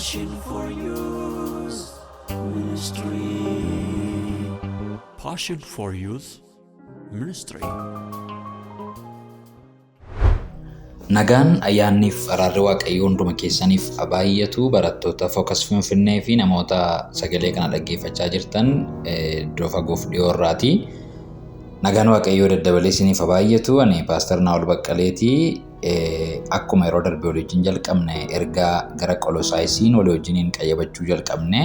Passion for Youth Ministry. Passion for Youth Ministry. Nagaan ayyaanniif araarri Waaqayyoo hunduma keessaniif haa baay'atu. Barattoota Focus Finfinnee fi namoota sagalee kana dhaggeeffachaa jirtan iddoo fagoof dhiyoo irraati. Nagaan Waaqayyoo daddabalee isiniif haa baay'atu. Ani Paaster Naa'ol Baqqaleeti. Akkuma yeroo darbe walii wajjin jalqabne ergaa gara Qolosaayisiin walii wajjiniin qayyabachuu jalqabne.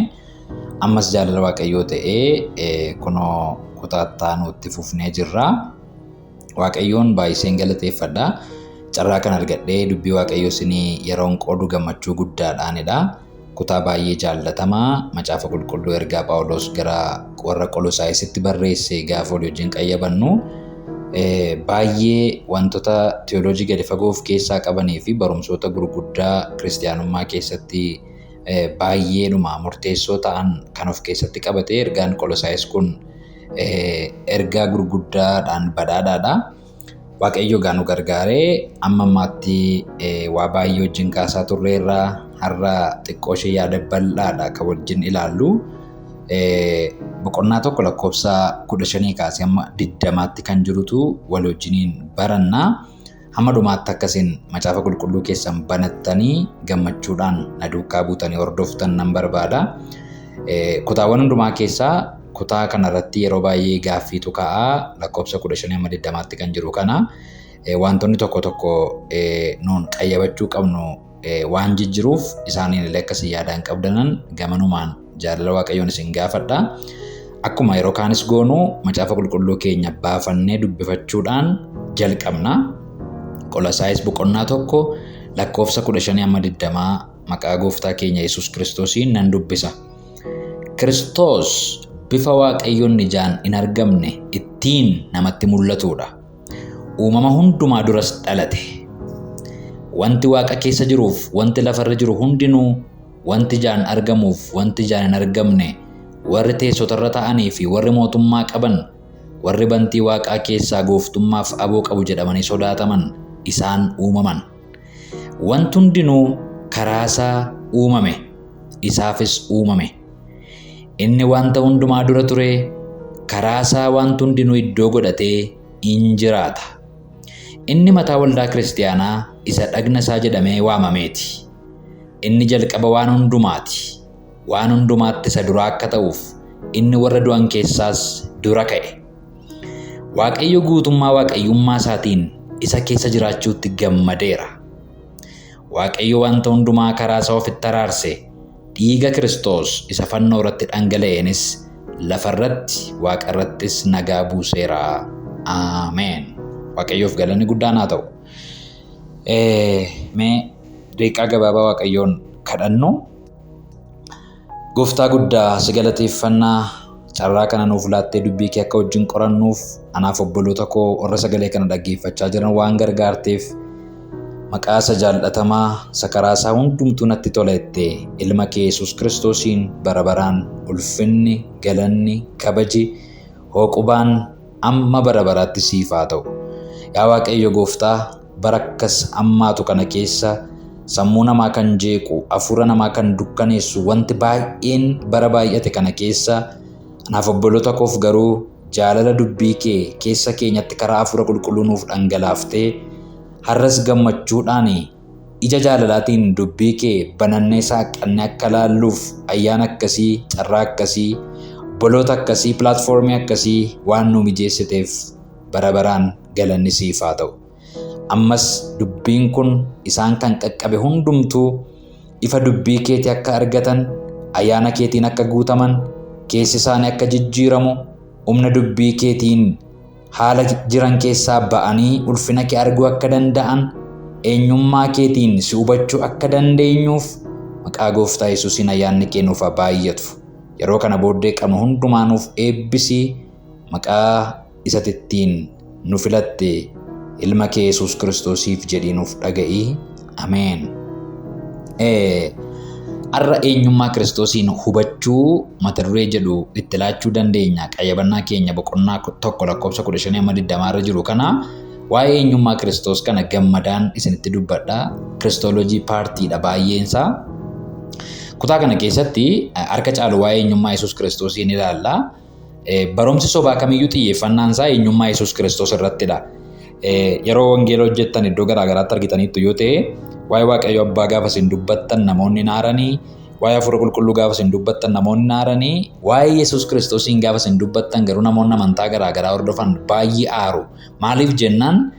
Ammas jaalala Waaqayyoo ta'ee kunoo kutaa itti aanu itti fufnee jirra. Waaqayyoon baay'iseen galateeffadha. Carraa kan argadhee dubbii Waaqayyoo isinii yeroon qoodu gammachuu guddaadhaanidha. Kutaa baay'ee jaallatamaa Macaafa Qulqulluu ergaa Phaawulos gara warra Qolosaayisitti barreesse gaafa walii wajjin qayyabannu baay'ee wantoota teoloojii gadi fagoo of keessaa qabanii fi barumsoota gurguddaa kiristiyaanummaa keessatti baay'eedhuma murteessoo ta'an kan of keessatti qabate ergaan Qolosaayis kun ergaa gurguddaadhaan badhaadhaadha. Waaqayyo egaa nu gargaaree amma ammaatti waa baay'ee wajjin kaasaa turreerra. Har'a xiqqoo ishee yaada bal'aadha kan wajjin ilaallu. Boqonnaa 1 lakkoofsa 15 kaasee hamma 20tti kan jirutu wal wajjiniin baranna. Hamma dhumaatti akkasiin macaafa qulqulluu keessan banattanii gammachuudhaan na duukaa buutanii hordoftan nan barbaada. Kutaawwan hundumaa keessaa kutaa kanarratti yeroo baay'ee gaaffiitu ka'a. Lakkoofsa 15 hamma 20tti kan jiru kana. Wantoonni tokko tokko nuun qayyabachuu qabnu waan jijjiruuf isaaniin illee akkasii yaadaan qabdanan gamanumaan jaalala Waaqayyoon isin gaafadha. Akkuma yeroo kaanis goonu macaafa qulqulluu keenya baafannee dubbifachuudhaan jalqabna. Qolasaayis boqonnaa 1 lakkoofsa 15 hamma 20 maqaa gooftaa keenya Yesuus Kiristoosiin nan dubbisa. Kiristoos bifa Waaqayyoon ijaan hin argamne ittiin namatti mul'atudha. Uumama hundumaa duras dhalate. Wanti waaqa keessa jiruuf wanti lafarra jiru hundinuu, wanti ijaan argamuuf wanti ijaan hin argamne, warri teessotarra ta'anii fi warri mootummaa qaban, warri bantii waaqaa keessaa gooftummaaf aboo qabu jedhamanii sodaataman isaan uumaman. Wanti hundinuu karaasaa uumame, isaafis uumame. Inni wanta hundumaa dura ture, karaasaa wanti hundinuu iddoo godhatee in jiraata. Inni mataa waldaa kiristiyaanaa isa dhagna isaa jedhamee waamameeti. Inni jalqaba waan hundumaati. Waan hundumaatti isa duraa akka ta'uuf inni warra du'an keessaas dura ka'e. Waaqayyo guutummaa waaqayyummaa isaatiin isa keessa jiraachuutti gammadeera. Waaqayyo wanta hundumaa karaa isaa ofitti araarse, dhiiga Kiristoos isa fannoo irratti dhangala'eenis lafarratti waaqarrattis nagaa buuseera. Ameen. Waaqayyoof galanni guddaan haa ta'u. Mee daqiiqaa gabaabaa Waaqayyoon kadhannu. Gooftaa guddaa si galateeffannaa carraa kana nuuf laattee dubbii kee akka wajjin qorannuuf anaaf obboloota koo warra sagalee kana dhaggeeffachaa jiran waan gargaarteef maqaa isa jaallatamaa isa karaa isaa hundumtuu natti tola jette ilma kee Yesuus Kiristoosiin bara baraan ulfinni, galanni, kabaji, hooqubaan amma bara baraatti siif haa ta'u. Yaa Waaqayyo Gooftaa, bara akkas hammaatu kana keessa sammuu namaa kan jeequ, hafuura namaa kan dukkaneessu wanti baay'een bara baay'ate kana keessa anaaf obboloota koof garuu jaalala dubbii kee keessa keenyatti karaa hafuura qulqulluu nuuf dhangalaaftee har'as gammachuudhaan ija jaalalaatiin dubbii kee banannee saaqqannee akka laalluuf ayyaana akkasii, carraa akkasii, obboloota akkasii, pilaatfoormii akkasii waan nu mijeessiteef bara baraan galanni siif haa ta'u. Ammas dubbiin kun isaan kan qaqqabe hundumtuu ifa dubbii keetii akka argatan, ayyaana keetiin akka guutaman, keessi isaanii akka jijjiiramu, humna dubbii keetiin haala jiran keessaa ba'anii ulfina kee arguu akka danda'an, eenyummaa keetiin si hubachuu akka dandeenyuuf maqaa Gooftaa Yesuusiin ayyaanni kee nuuf haa baay'atu. Yeroo kana booddee qabnu hundumaa nuuf eebbisi, maqaa isati ittiin nu filatte ilma kee Yesuus Kiristoosiif jedhii nuuf dhaga'i. Ameen. Har'a eenyummaa Kiristoosiin hubachuu mata duree jedhu itti laachuu dandeenya. Qayyabannaa keenya boqonnaa 1 lakkoofsa 15 hamma 20 irra jiru kana waa'ee eenyummaa Kiristoos kana gammadaan isinitti dubbadha. Kiristoolojii paartiidha baay'eensaa. Kutaa kana keessatti harka caalu waa'ee eenyummaa Yesuus Kiristoosiin ilaalla. Barumsi sobaa kamiyyuu xiyyeeffannaan isaa eenyummaa Yesuus Kiristoos irrattidha. Yeroo wangeela hojjettan iddoo garaagaraatti argitaniittu yoo ta'e, waa'ee Waaqayyo Abbaa gaafa isin dubbattan namoonni naaranii, waa'ee Hafuura Qulqulluu gaafa isin dubbattan namoonni naaranii, waa'ee Yesuus Kiristoosiin gaafa isin dubbattan garuu namoonni amantaa garaagaraa hordofan baay'ee aaru. Maaliif jennaan,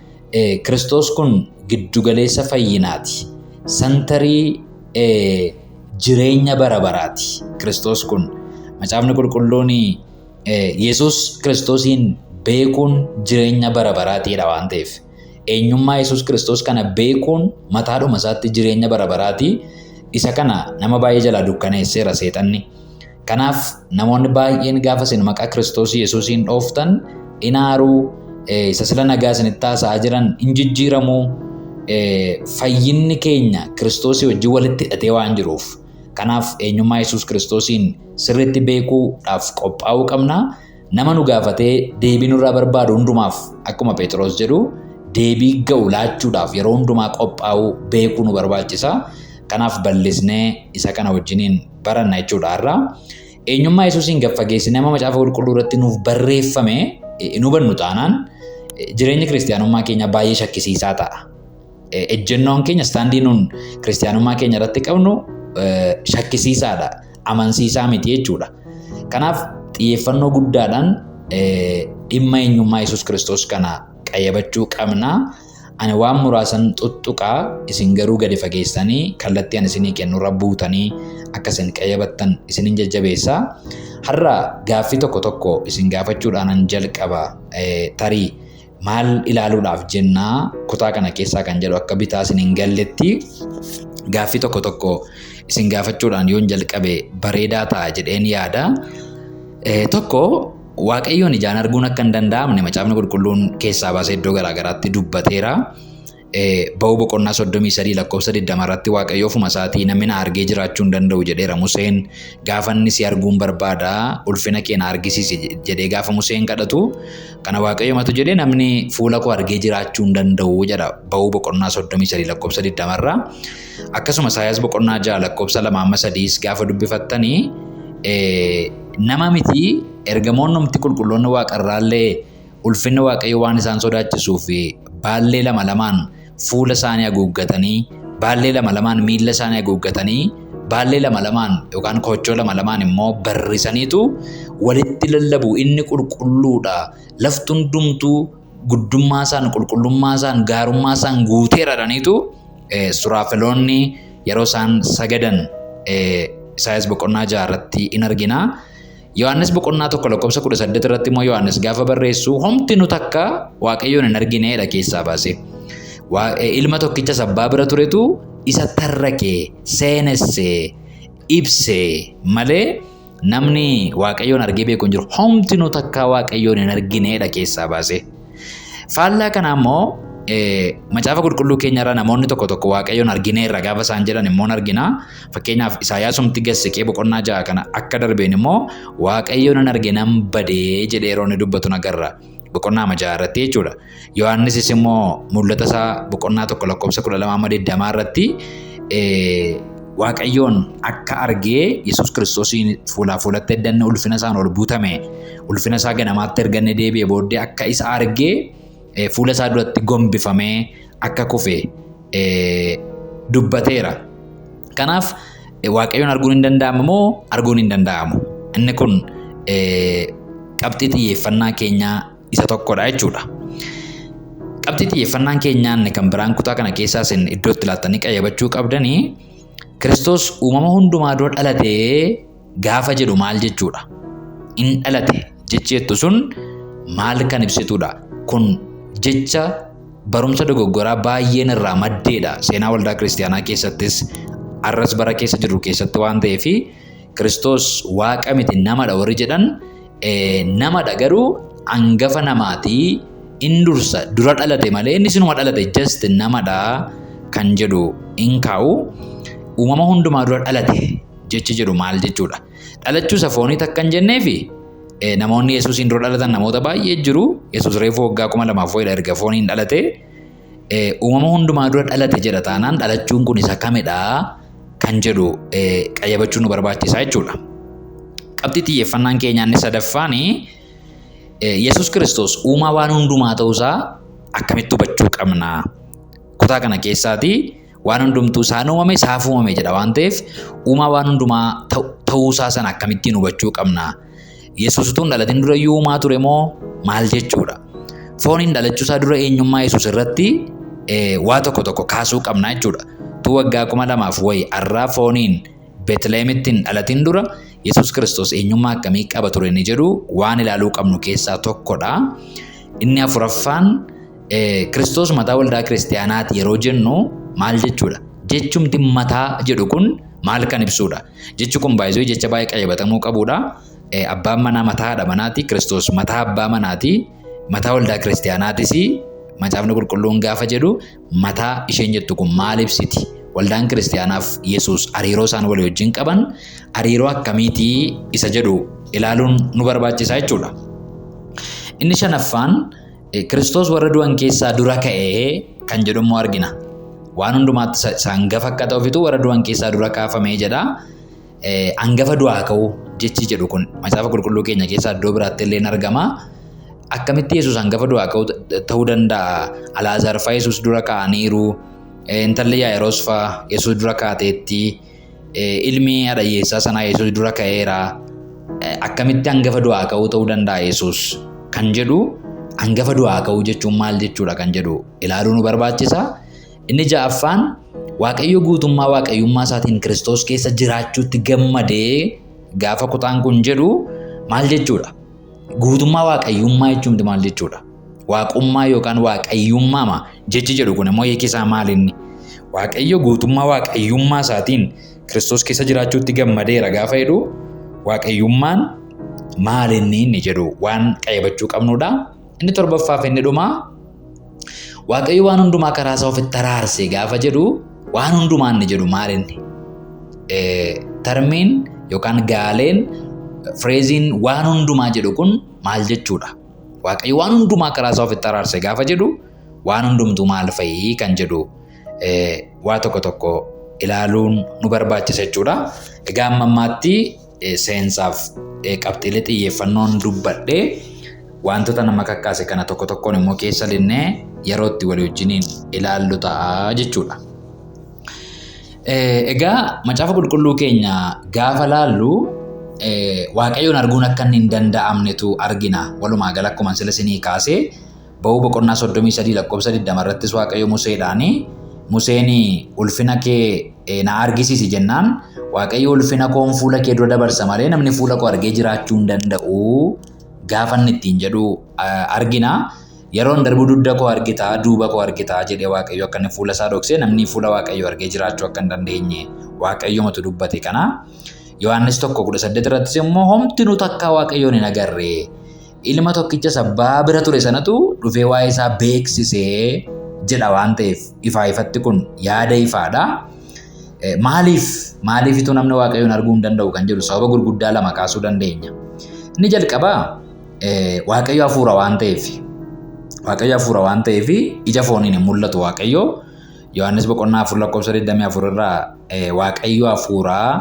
Kiristoos kun giddugaleessa fayyinaati. Santarii jireenya bara baraati. Kiristoos kun Macaafni Qulqulluun Yesuus Kiristoosiin beekuun jireenya bara baraatiidha waan ta'eef. Eenyummaa Yesuus Kiristoos kana beekuun mataadhuma isaatti jireenya bara baraati. Isa kana nama baay'ee jalaa dukkaneesseera seexanni. Kanaaf namoonni baay'een gaafa isin maqaa Kiristoos Yesuusiin dhooftan in aaruu, isa sila nagaa isinitti haasa'aa jiran in jijjiiramuu. Fayyinni keenya Kiristoosii wajjin walitti hidhatee waan jiruuf. Kanaaf eenyummaa Yesuus Kiristoosiin sirriitti beekuudhaaf qophaa'uu qabna. Nama nu gaafatee deebii nurraa barbaadu hundumaaf, akkuma Phexros jedhu, deebii ga'u laachuudhaaf yeroo hundumaa qophaa'uu beekuu nu barbaachisa. Kanaaf bal'isnee isa kana wajjiniin baranna jechuudha har'a. Eenyummaa Yesuusiin gad fageessinee amma Macaafa Qulqulluu irratti nuuf barreeffame hin hubannu taanaan, jireenyi kiristiyaanummaa keenya baay'ee shakkisiisaa ta'a. Ejjennoon keenya, istaandii nuun kiristiyaanummaa keenya irratti qabnu shakkisiisaadha. Amansiisaa miti jechuudha. Kanaaf xiyyeeffannoo guddaadhaan dhimma eenyummaa Yesuus Kiristoos kana qayyabachuu qabna. Ani waan muraasan tuttuqaa, isin garuu gadi fageessanii kallattii ani isinii kennurra buutanii akka isin qayyabattan isinin jajjabeessa. Har'a gaaffii tokko tokko isin gaafachuudhaanan jalqaba. Tarii maal ilaaluudhaaf jennaa kutaa kana keessaa kan jedhu akka bitaa isin hin galletti, gaaffii tokko tokko isin gaafachuudhaan yoon jalqabe bareedaa ta'a jedheen yaada. Tokko, Waaqayyoon ijaan arguun akka hin danda'amne Macaafni Qulqulluun keessaa baasee iddoo garaagaraatti dubbateera. Ba'uu boqonnaa 33 lakkoofsa 20 irratti Waaqayyo ofuma isaatii namni na argee jiraachuu hin danda'u jedheera. Museen gaafa inni si arguun barbaada, ulfina kee na argisiisi jedhee gaafa Museen kadhatu, kana Waaqayyo matu jedhee, namni fuula koo argee jiraachuu hin danda'u jedha Ba'uu boqonnaa 33 lakkoofsa 20 irraa. Akkasuma Isaayaas boqonnaa 6 lakkoofsa 2 amma 3 gaafa dubbifattanii, nama miti ergamoonnumti qulqulloonni waaqarraallee ulfinni Waaqayyo waan isaan sodaachisuu fi baallee lama lamaan fuula isaanii haguuggatanii, baallee lama lamaan miilla isaanii haguuggatanii, baallee lama lamaan yookaan koochoo lama lamaan immoo barrisaniitu walitti lallabu, inni qulqulluudha, lafti hundumtuu guddummaa isaan, qulqullummaa isaan, gaarummaa isaan guuteera jedhaniitu suraafeloonni yeroo isaan sagadan Isaayaas boqonnaa 6 irratti in argina. Yohaannis boqonnaa 1 lakkoofsa 18 irratti immoo Yohaannis gaafa barreessu, homti nu takka Waaqayyoon hin argineedha keessaa baase. Ilma tokkicha abbaa bira turetu isa tarrake, seenesse, ibse malee namni Waaqayyoon argee beeku hin jiru. Homti nu takka Waaqayyoon hin argineedha keessaa baase. Faallaa kanaa immoo Macaafa Qulqulluu keenyarraa namoonni tokko tokko Waaqayyoon argineerra gaafa isaan jedhan immoo argina. Fakkeenyaaf Isaayaasumti gassiqee boqonnaa 6 kana akka darbeen immoo Waaqayyoon nan arge nan badee jedhee yeroo inni dubbatu agarra. Boqonnaa 6 irratti jechuudha. Yohaannisis immoo mul'ata isaa boqonnaa 1 lakkoofsa 12 amma 20 irratti Waaqayyoon akka argee, Yesuus Kiristoosiin fuulaa fuulatti eddanne, ulfina isaan ol butame, ulfina isaa ganamaatti erganne deebi'e booddee akka isa argee fuula isaa duratti gombifamee akka kufe dubbateera. Kanaaf Waaqayyoon arguun hin danda'amu moo arguun hin danda'amu? Inni kun qabxii xiyyeeffannaa keenyaa isa tokkodha jechuudha. Qabxii xiyyeeffannaan keenyaa inni kan biraan kutaa kana keessaa isin iddoo itti laattanii qayyabachuu qabdanii, Kiristoos uumama hundumaa dura dhalatee gaafa jedhu maal jechuudha? In dhalate jechi jettu sun maal kan ibsitudha? Kun jecha barumsa dogoggoraa baay'een irraa maddeedha. Seenaa waldaa kiristiyaanaa keessattis arras bara keessa jirru keessatti waan ta'eef, Kiristoos waaqa miti, namadha warri jedhan, namadha garuu hangafa namaatii in dursa dura dhalate malee inni sinuma dhalate, just namadha kan jedhu in kaa'u. Uumama hundumaa dura dhalate jechi jedhu maal jechuudha? Dhalachuu isa foonii takka hin jenneefi namoonni Yesuusiin dura dhalatan namoota baay'ee jiru. Yesuus reefu waggaa 2000 wayiidha erga fooniin dhalate. Uumama hundumaa dura dhalate jedha taanaan, dhalachuun kun isa kamidha kan Kan jedhu qayyabachuu nu barbaachisa jechuudha. Qabxii xiyyeeffannaan keenya inni sadaffaan Yesuus Kiristoos uumaa waan hundumaa ta'uusaa akkamitti hubachuu qabna? Kutaa kana keessaati waan hundumtuu isaan uumame isaaf uumame jedha waan ta'eef uumaa waan hundumaa ta'uusaa sana akkamittiin hubachuu qabna? Yesuus utuu hin dhalatin dura iyyuu uumaa ture moo maal jechuudha? Fooniin dhalachuusaa dura eenyummaa Yesuus irratti waa tokko tokko kaasuu qabna jechuudha. Tu waggaa 2000 wayi har'aa fooniin Beetleemitti hin dhalatin dura Yesuus Kiristoos eenyummaa akkamii qaba ture inni jedhu waan ilaaluu qabnu keessaa tokkodha. Inni afuraffaan Kiristoos mataa waldaa kiristiyaanaati yeroo jennu maal jechuudha? Jechumti mataa jedhu kun maal kan ibsudha? Jechi kun baay'isuu jecha baay'ee qayyabatamuu qabudha. Abbaan manaa mataa haadha manaati. Kiristoos mataa abbaa manaati. Mataa waldaa kiristiyaanaatis macaafni qulqulluun gaafa jedhu mataa isheen jettu kun maal ibsiti? Waldaan kiristiyaanaaf Yesuus hariiroo isaan walii wajjin qaban hariiroo akkamiitii isa jedhu ilaaluun nu barbaachisa jechuudha. Inni shanaffaan Kiristoos warra du'an keessaa dura ka'ee kan jedhu immoo argina. Waan hundumaatti isa hangafa akka ta'uufitu warra du'an keessaa dura kaafamee jedha. Hangafa du'aa ka'uu jechi jedhu kun macaafa qulqulluu keenya keessaa iddoo biraatti illee argama. Akkamitti Yesuus hangafa du'aa ka'uu ta'uu danda'a? Alaazaar fa'a Yesuus dura ka'aniiru. Intalli Yaa'iroos fa'a Yesuus dura kaateetti. Ilmi haadha hiyyeessaa sanaa Yesuus dura ka'eera. Akkamitti hangafa du'aa ka'uu ta'uu danda'a Yesuus kan jedhu hangafa du'aa ka'uu jechuun maal jechuudha kan jedhu ilaaluu nu barbaachisa. Inni ja'affaan Waaqayyo guutummaa waaqayyummaa isaatiin Kiristoos keessa jiraachuutti gammadee gaafa kutaan kun jedhu maal jechuudha? Guutummaa waaqayyummaa jechuun maal jechuudha? Waaqummaa yookaan waaqayyummaama jechi jedhu kun immoo hiiki isaa maal inni? Waaqayyo guutummaa waaqayyummaa isaatiin Kiristoos keessa jiraachuutti gammadeera gaafa jedhu waaqayyummaan maal inni inni jedhu waan qayyabachuu qabnudha. Inni torbaffaaf inni dhumaa Waaqayyo waan hundumaa karaa isaa ofitti araarse gaafa jedhu waan hundumaa inni jedhu maal inni? Termiin yookaan gaaleen fireeziin waan hundumaa jedhu kun maal jechuudha? Waaqayyo waan hundumaa karaa isaa ofitti araarse gaafa jedhu waan hundumtuu maal fa'i kan jedhu waa tokko tokko ilaaluun nu barbaachisa jechuudha. Egaa amma ammaatti seensaaf qabxiilee xiyyeeffannoon dubbadhee wantoota nama kakkaase kana tokko tokkoon immoo keessa linnee yeroo itti walii wajjiniin ilaallu ta'a jechuudha. Egaa macaafa qulqulluu keenya gaafa laallu Waaqayyoon arguun akka inni hin danda'amnetu argina. Walumaa gala akkuma sila isinii kaasee Ba'uu boqonnaa 33 lakkoofsa 20 irrattis Waaqayyo Museedhaan Museen ulfina kee na argisiisi jennaan Waaqayyo ulfina koon fuula kee dura dabarsa malee namni fuula koo argee jiraachuu hin danda'u gaafa inni ittiin jedhu argina. Yeroon darbu dugda koo argita, duuba koo argita jedhee Waaqayyo akka inni fuula isaa dhoksee namni fuula Waaqayyo argee jiraachuu akka hin dandeenye Waaqayyomatu dubbate kana. Yohaannis 1:18 irrattis immoo homti nu takkaa Waaqayyoon hin agarre. Ilma tokkicha isa abbaa bira ture sanatu dhufee waa'ee isaa beeksisee jedha waan ta'eef ifaa ifatti kun yaada ifaadha. Maaliif maaliifitu namni Waaqayyoon arguu hin danda'u kan jedhu sababa gurguddaa lama kaasuu dandeenya. Inni jalqabaa Waaqayyo hafuura waan ta'eef Waaqayyo hafuura waan ta'eef ija fooniin hin mul'atu Waaqayyo. Yohaannis boqonnaa 4 lakkoofsa 24 irraa Waaqayyo hafuuraa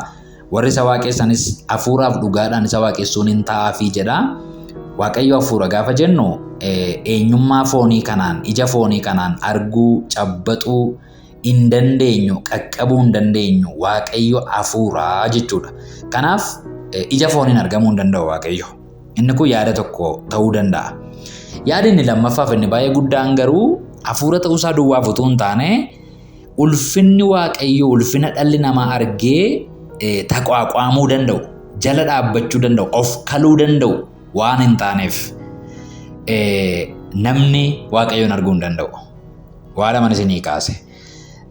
warri isa waaqessanis hafuuraaf dhugaadhaan isa waaqessuun hin ta'aafii jedha. Waaqayyo hafuura gaafa jennu eenyummaa foonii kanaan ija foonii kanaan arguu cabbaxuu hin dandeenyu qaqqabuu hin dandeenyu Waaqayyo hafuuraa jechuudha. Kanaaf ija fooniin argamuu hin danda'u Waaqayyo. Inni kun yaada tokko ta'uu danda'a. Yaadi inni lammaffaaf inni baay'ee guddaan garuu hafuura ta'uusaa duwwaaf utuu hin taane ulfinni Waaqayyoo ulfina dhalli namaa argee taqwaaqwaamuu danda'u, jala dhaabbachuu danda'u, of kaluu danda'u waan hin taaneef namni Waaqayyoon arguu hin danda'u. Waa laman isinii kaase.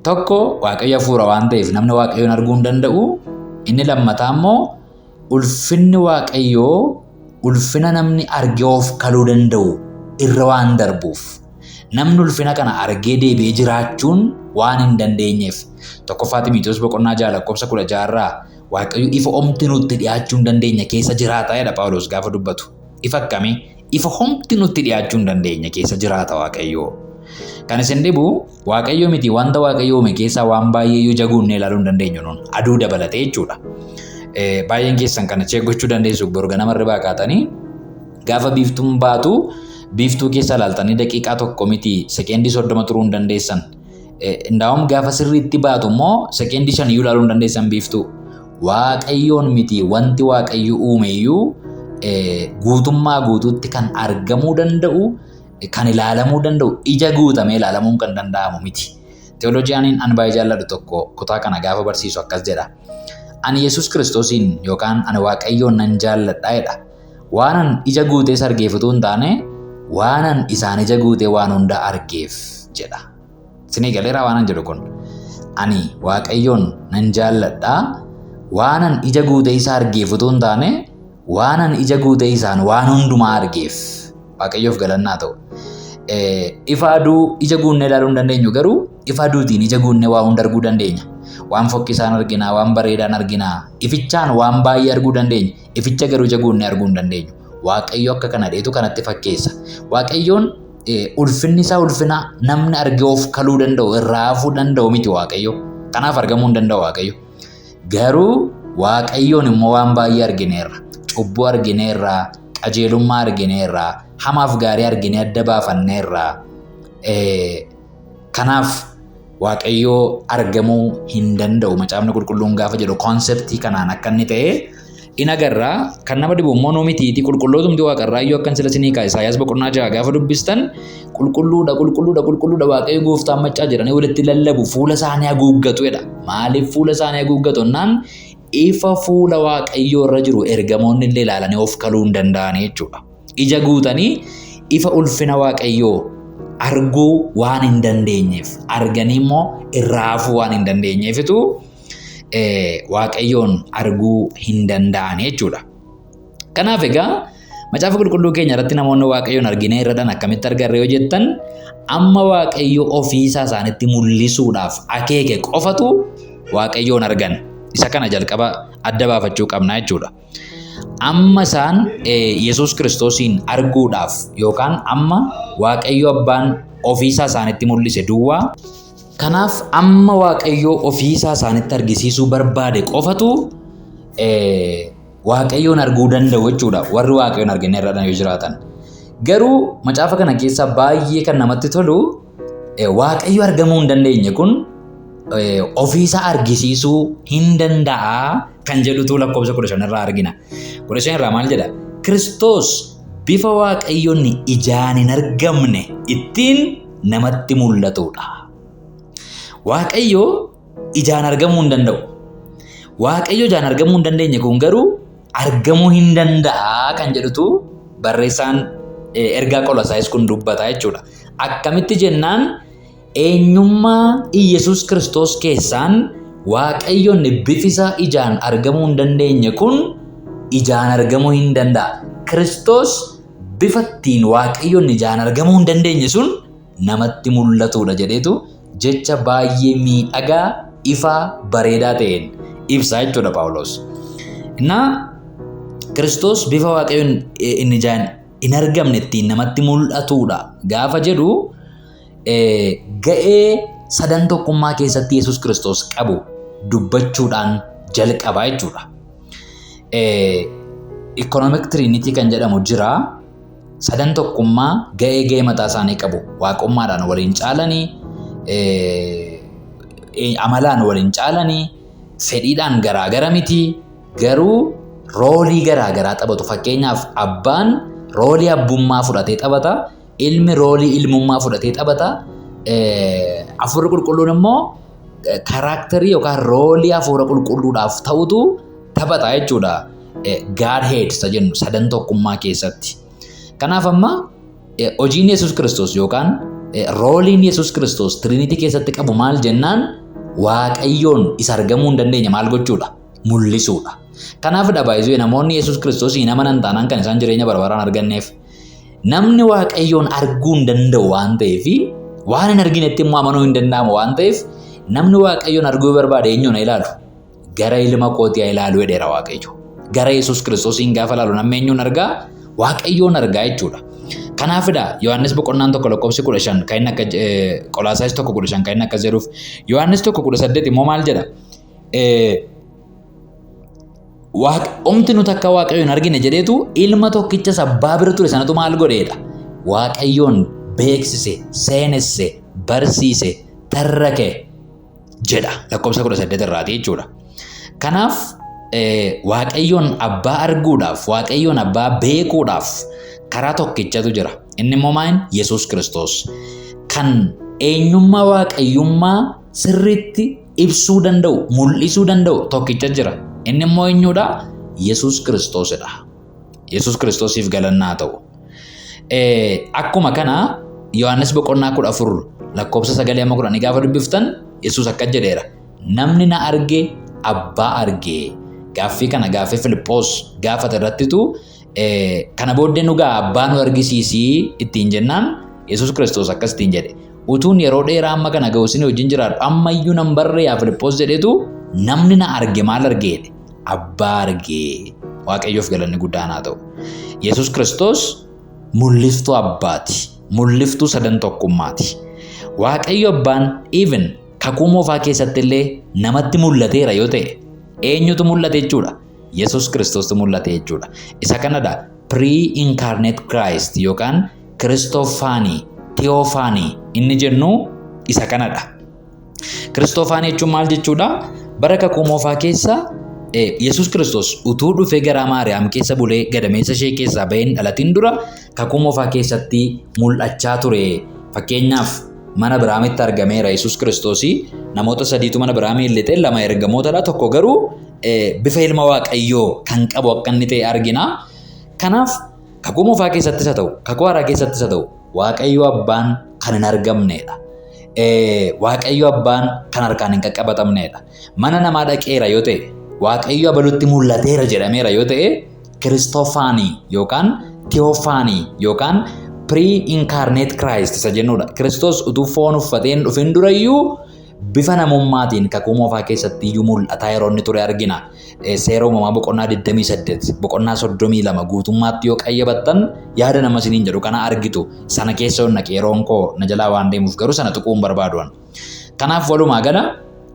Tokko Waaqayyo hafuura waan ta'eef namni Waaqayyoon arguu hin danda'u. Inni lammataa immoo ulfinni Waaqayyoo ulfina namni argee of kaluu danda'u irra waan darbuuf namni ulfina kana argee deebi'ee jiraachuun waan hin dandeenyeef tokkoffaa Ximitewoos boqonnaa 6 lakkoofsa 16 irraa Waaqayyo ifa homti nutti dhiyaachuu hin dandeenye keessa jiraata jedha Phaawulos gaafa dubbatu. Ifa akkamii? Ifa homti nutti dhiyaachuu hin dandeenye keessa jiraata Waaqayyo. Kan isin dhibu Waaqayyo miti, wanta Waaqayyo uume keessaa waan baay'ee iyyuu ija guunnee ilaaluu hin dandeenyu nuun, aduu dabalatee jechuudha. Baay'een keessan kana check gochuu dandeessu. Boru ganama irribaa kaatanii gaafa biiftuun baatu biiftuu keessa ilaaltanii daqiiqaa 1 miti, sekeendii 30 turuu hin dandeessan. Indaa'um gaafa sirriitti baatu immoo sekeendii 5 iyyuu ilaaluu hin dandeessan biiftuu. Waaqayyoon miti, wanti Waaqayyo uume iyyuu guutummaa guutuutti kan argamuu danda'u, kan ilaalamuu danda'u, ija guutamee ilaalamuun kan danda'amu miti. Teolojiyaaniin an baay'ee jaalladhu tokko kutaa kana gaafa barsiisu akkas jedha. "Ani Yesuus Kiristoosiin yookaan ani Waaqayyoon nan jaalladha," jedha. "Waanan ija guutees argeef utuu hin taane, waanan isaan ija guutee waan hunda argeef," jedha. Isinii galeeraa waanan jedhu kun? Ani Waaqayyoon nan jaalladha. Waanan ija guutee isa argeef utuu hin taane, waanan ija guutee isaan waan hundumaa argeef. Waaqayyoof galannaa ta'u. Ifa aduu ija guunnee ilaaluu hin dandeenyu, garuu ifa aduutiin ija guunnee waa hunda arguu dandeenya. Waan fokkisaan argina, waan bareedaan argina. Ifichaan waan baay'ee arguu dandeenya. Ificha garuu ija guunnee arguu hin dandeenyu. Waaqayyo akka kana dheetu kanatti fakkeessa. Waaqayyoon ulfinni isaa ulfina namni argee of kaluu danda'u, irraa hafuu danda'u miti Waaqayyo. Kanaaf argamuu hin danda'u Waaqayyo. Garuu Waaqayyoon immoo waan baay'ee argineerra. Cubbuu argineerra, qajeelummaa argineerra, hamaaf gaarii arginee adda baafanneerra. Kanaaf Waaqayyoo argamuu hin danda'u Macaafni Qulqulluun gaafa jedhu koonseptii kanaan akka inni ta'e in agarra. Kan nama dhibu immoo nu mitiiti, qulqullootumti waaqarraa iyyuu akkan sila sinii kaa'e, Isaayyaas boqonnaa 6 gaafa dubbistan, "Qulqulluudha, qulqulluudha, qulqulluudha Waaqayyo gooftaan maccaa," jedhanii walitti lallabu, fuula isaanii haguuggatu jedha. Maaliif fuula isaanii haguuggatu jennaan, ifa fuula Waaqayyoo irra jiru ergamoonni illee ilaalanii of kaluu hin danda'an jechuudha. Ija guutanii ifa ulfina Waaqayyoo arguu waan hin dandeenyeef, arganii immoo irraa hafuu waan hin dandeenyeefitu Waaqayyoon arguu hin danda'an jechuudha. Kanaaf egaa Macaafa Qulqulluu keenya irratti namoonni Waaqayyoon arginee irradhan akkamitti argarre yoo jettan, amma Waaqayyo ofiisaa isaanitti mul'isuudhaaf akeeke qofatu Waaqayyoon argan. Isa kana jalqaba adda baafachuu qabna jechuudha. Amma isaan Yesuus Kiristoosiin arguudhaaf yookaan amma Waaqayyo Abbaan ofiisaa isaanitti mul'ise duwwaa. Kanaaf amma Waaqayyo ofiisaa isaanitti argisiisuu barbaade qofatu Waaqayyoon arguu danda'u jechuudha. Warri Waaqayyoon argine irra yoo jiraatan. Garuu macaafa kana keessaa baay'ee kan namatti tolu, Waaqayyo argamuu hin dandeenye kun ofiisaa argisiisuu hin danda'a kan jedhutu lakkoofsa 15 irraa argina. 15 irraa maal jedha? Kiristoos bifa Waaqayyoon ijaan hin argamne ittiin namatti mul'atudha. Waaqayyo ijaan argamuu hin danda'u. Waaqayyo ijaan argamuu hin dandeenye kun garuu argamuu hin danda'a kan jedhutu barreessaan ergaa Qolosaayis kun dubbata jechuudha. Akkamitti jennaan, eenyummaa Iyyasuus Kiristoos keessaan Waaqayyoon bifisa ijaan argamuu hin dandeenye kun ijaan argamuu hin danda'a. Kiristoos bifa ittiin Waaqayyoon ijaan argamuu hin dandeenye sun namatti mul'atudha jedheetu jecha baay'ee miidhagaa, ifaa, bareedaa ta'een ibsa jechuudha Phaawulos. Innaa Kiristoos bifa Waaqayyoon inni ijaan hin argamne ittiin namatti mul'atudha gaafa jedhu, ga'ee sadan tokkummaa keessatti Yesuus Kiristoos qabu dubbachuudhaan jalqaba jechuudha. Economic Trinity kan jedhamu jira. Sadan tokkummaa ga'ee ga'ee mataa isaanii qabu. Waaqummaadhaan waliin caalanii, amalaan waliin caalanii, fedhiidhaan garaagara miti. Garuu roolii garaagaraa taphatu. Fakkeenyaaf, abbaan roolii abbummaa fudhatee taphata. Ilmi roolii ilmummaa fudhatee taphata. Hafuurri Qulqulluun immoo karaakterii yookaan roolii Hafuura Qulqulluudhaaf ta'utu taphata jechuudha. Godhead isa jennu sadan tokkummaa keessatti. Kanaaf amma hojiin Yesuus Kiristoos yookaan rooliin Yesuus Kiristoos Trinity keessatti qabu maal jennaan, Waaqayyoon isa argamuu hin dandeenye maal gochuudha? Mul'isuudha. Kanaafidha baay'isuu namoonni Yesuus Kiristoos hin amanan taanaan kan isaan jireenya bara baraan arganneef. Namni Waaqayyoon arguu hin danda'u waan ta'eef, waan hin arginetti immoo amanuu hin danda'amu waan ta'eef, namni Waaqayyoon arguu barbaade eenyuun haa ilaalu? "Gara ilma kootii haa ilaalu," jedheera Waaqayyo. Gara Yesuus Kiristoosiin gaafa ilaalu namni eenyuun argaa? Waaqayyoon argaa jechuudha. Kanaafidha Yohaannis boqonnaan 1 lakkoofsi 15 kan inni akka Qolaasaayis 1:15 kan inni akkas jedhuuf. Yohaannis 1:18 immoo maal jedha? Omti nuti akka Waaqayyoon argine jedheetu ilma tokkicha isa abbaa bira ture sanatu maal godheedha? Waaqayyoon beeksise, seenesse, barsiise, tarrake jedha lakkoofsa 18 irraati jechuudha. Kanaaf Waaqayyoon abbaa arguudhaaf, Waaqayyoon abbaa beekuudhaaf karaa tokkichatu jira. Inni immoo maal? Yesuus Kiristoos. Kan eenyummaa Waaqayyummaa sirriitti ibsuu danda'u, mul'isuu danda'u tokkicha jira. Inni immoo eenyudha? Yesuus Kiristoosidha. Yesuus Kiristoosiif galannaa ta'u. Akkuma kana Yohaannis boqonnaa 14 lakkoofsa 9 amma 10 gaafa dubbiftan Yesuus akkas jedheera. Namni na arge abbaa arge. Gaaffii kana gaaffii Filiphos gaafate irrattitu kana booddee nu gaa abbaa nu argisiisii ittiin jennaan Yesuus Kiristoos akkas ittiin jedhe. Utuun yeroo dheeraa amma kana ga'u isin wajjin jiraadhu ammayyuu nan barre yaa Filiphos jedhetu namni na arge maal arge jedhe? Abbaa arge. Waaqayyoof galanni guddaan haa ta'u. Yesuus Kiristoos mul'iftuu abbaati. Mul'iftuu sadan tokkummaati. Waaqayyo abbaan even kakuu moofaa keessatti illee namatti mul'ateera yoo ta'e eenyutu mul'ate jechuudha? Yesuus Kiristoostu mul'ate jechuudha. Isa kanadha pre-incarnate Christ yookaan Kiristoofaanii, Teoofaanii inni jennu isa kanadha. Kiristoofaanii jechuun maal jechuudha? Bara kakuu moofaa keessa Yesuus Kiristoos utuu dhufee garaa Maariyaam keessa bulee gadameessa ishee keessaa baheen dhalatin dura kakuu moofaa keessatti mul'achaa ture. Fakkeenyaaf mana Abiraamitti argameera Yesuus Kiristoos. Namoota sadiitu mana Abiraamii lixe, lama ergamootadha, tokko garuu bifa ilma Waaqayyoo kan qabu akka inni ta'e argina. Kanaaf kakuu moofaa keessattis haa ta'u, kakuu haaraa keessattis haa ta'u, Waaqayyo abbaan kan hin argamnedha. Waaqayyo abbaan kan harkaan hin qaqqabatamnedha. Mana namaa dhaqeera yoo ta'e, Waaqayyo abalutti mul'ateera jedhameera yoo ta'e, Kiristoofaanii yookaan Teoofaanii yookaan pre-incarnate Christ isa jennudha. Kiristoos utuu foon uffatee hin dhufin durayyuu bifa namummaatiin kakuu moofaa keessatti iyyuu mul'ataa yeroo inni ture argina. Seera uumamaa boqonnaa 28 boqonnaa 32 guutummaatti yoo qayyabattan yaada nama isiniin jedhu kana argitu. Sana keessa yoo naqe yeroon koo na jalaa waan deemuuf garuu sana tuquu hin barbaadu. Kanaaf walumaa gala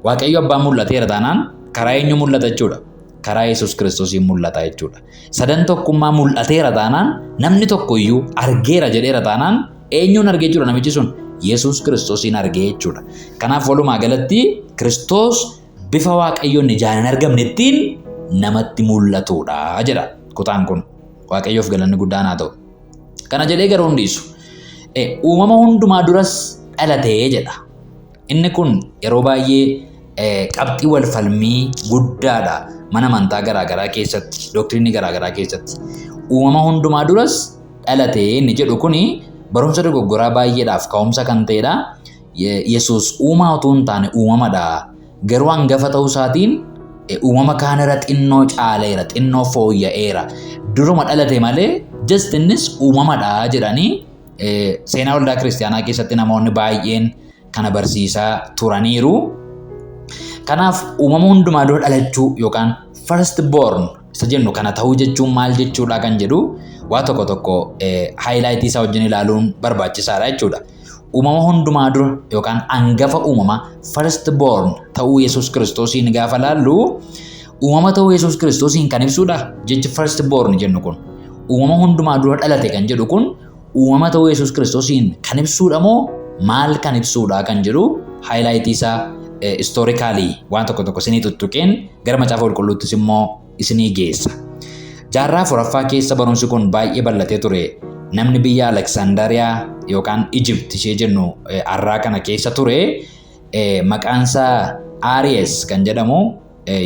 Waaqayyo abbaan mul'ateera taanaan karaa eenyu mul'ata jechuudha? Karaa Yesuus Kiristoosiin mul'ata jechuudha. Sadan tokkummaa mul'ateera taanaan namni tokko iyyuu argeera jedheera taanaan eenyuun argee jechuudha namichi sun? Yesuus Kiristoosiin argee jechuudha. Kanaaf walumaa galatti Kiristoos bifa Waaqayyoon ijaan hin argamne ittiin namatti mul'atudha jedha kutaan kun. Waaqayyoof galanni guddaan haa ta'u. Kana jedhee garuu hin dhiisu. Uumama hundumaa duras dhalatee jedha. Inni kun yeroo baay'ee qabxii wal falmii guddaadha mana amantaa garaagaraa keessatti, doktiriinii garaagaraa keessatti. Uumama hundumaa duras dhalate inni jedhu kuni barumsa dogoggoraa baay'eedhaaf ka'umsa kan ta'edha. Yesuus uumaa utuu hin taane uumamadha. Garuu hangafa ta'uu isaatiin uumama kaanirra xinnoo caaleera, xinnoo fooyya'eera. Duruma dhalate malee just innis uumamadha jedhanii seenaa waldaa kiristaanaa keessatti namoonni baay'een kana barsiisaa turaniiru. Kanaaf uumama hundumaa dura dhalachuu yookaan first born isa jennu kana ta'uu jechuun maal jechuudha kan jedhu waa tokko tokko haayilaayitii isaa wajjin ilaaluun barbaachisaadha jechuudha. Uumama hundumaa dura yookaan angafa uumamaa first born ta'uu Yesuus Kiristoosiin gaafa laallu uumama ta'uu Yesuus Kiristoosiin kan ibsudha jechi first born jennu kun. Uumama hundumaa dura dhalate kan jedhu kun uumama ta'uu Yesuus Kiristoosiin kan ibsuudha moo maal kan ibsuudha kan jedhu haayilaayitii isaa istoorikaalii waan tokko tokko isinii tuttuqeen gara macaafa qulqulluuttis immoo isinii geessa. Jaarraa afuraffaa keessa barumsi kun baay'ee bal'atee ture. Namni biyya Aleksaandariyaa yookaan Ijipt ishee jennu har'aa kana keessa ture maqaan isaa Aries kan jedhamu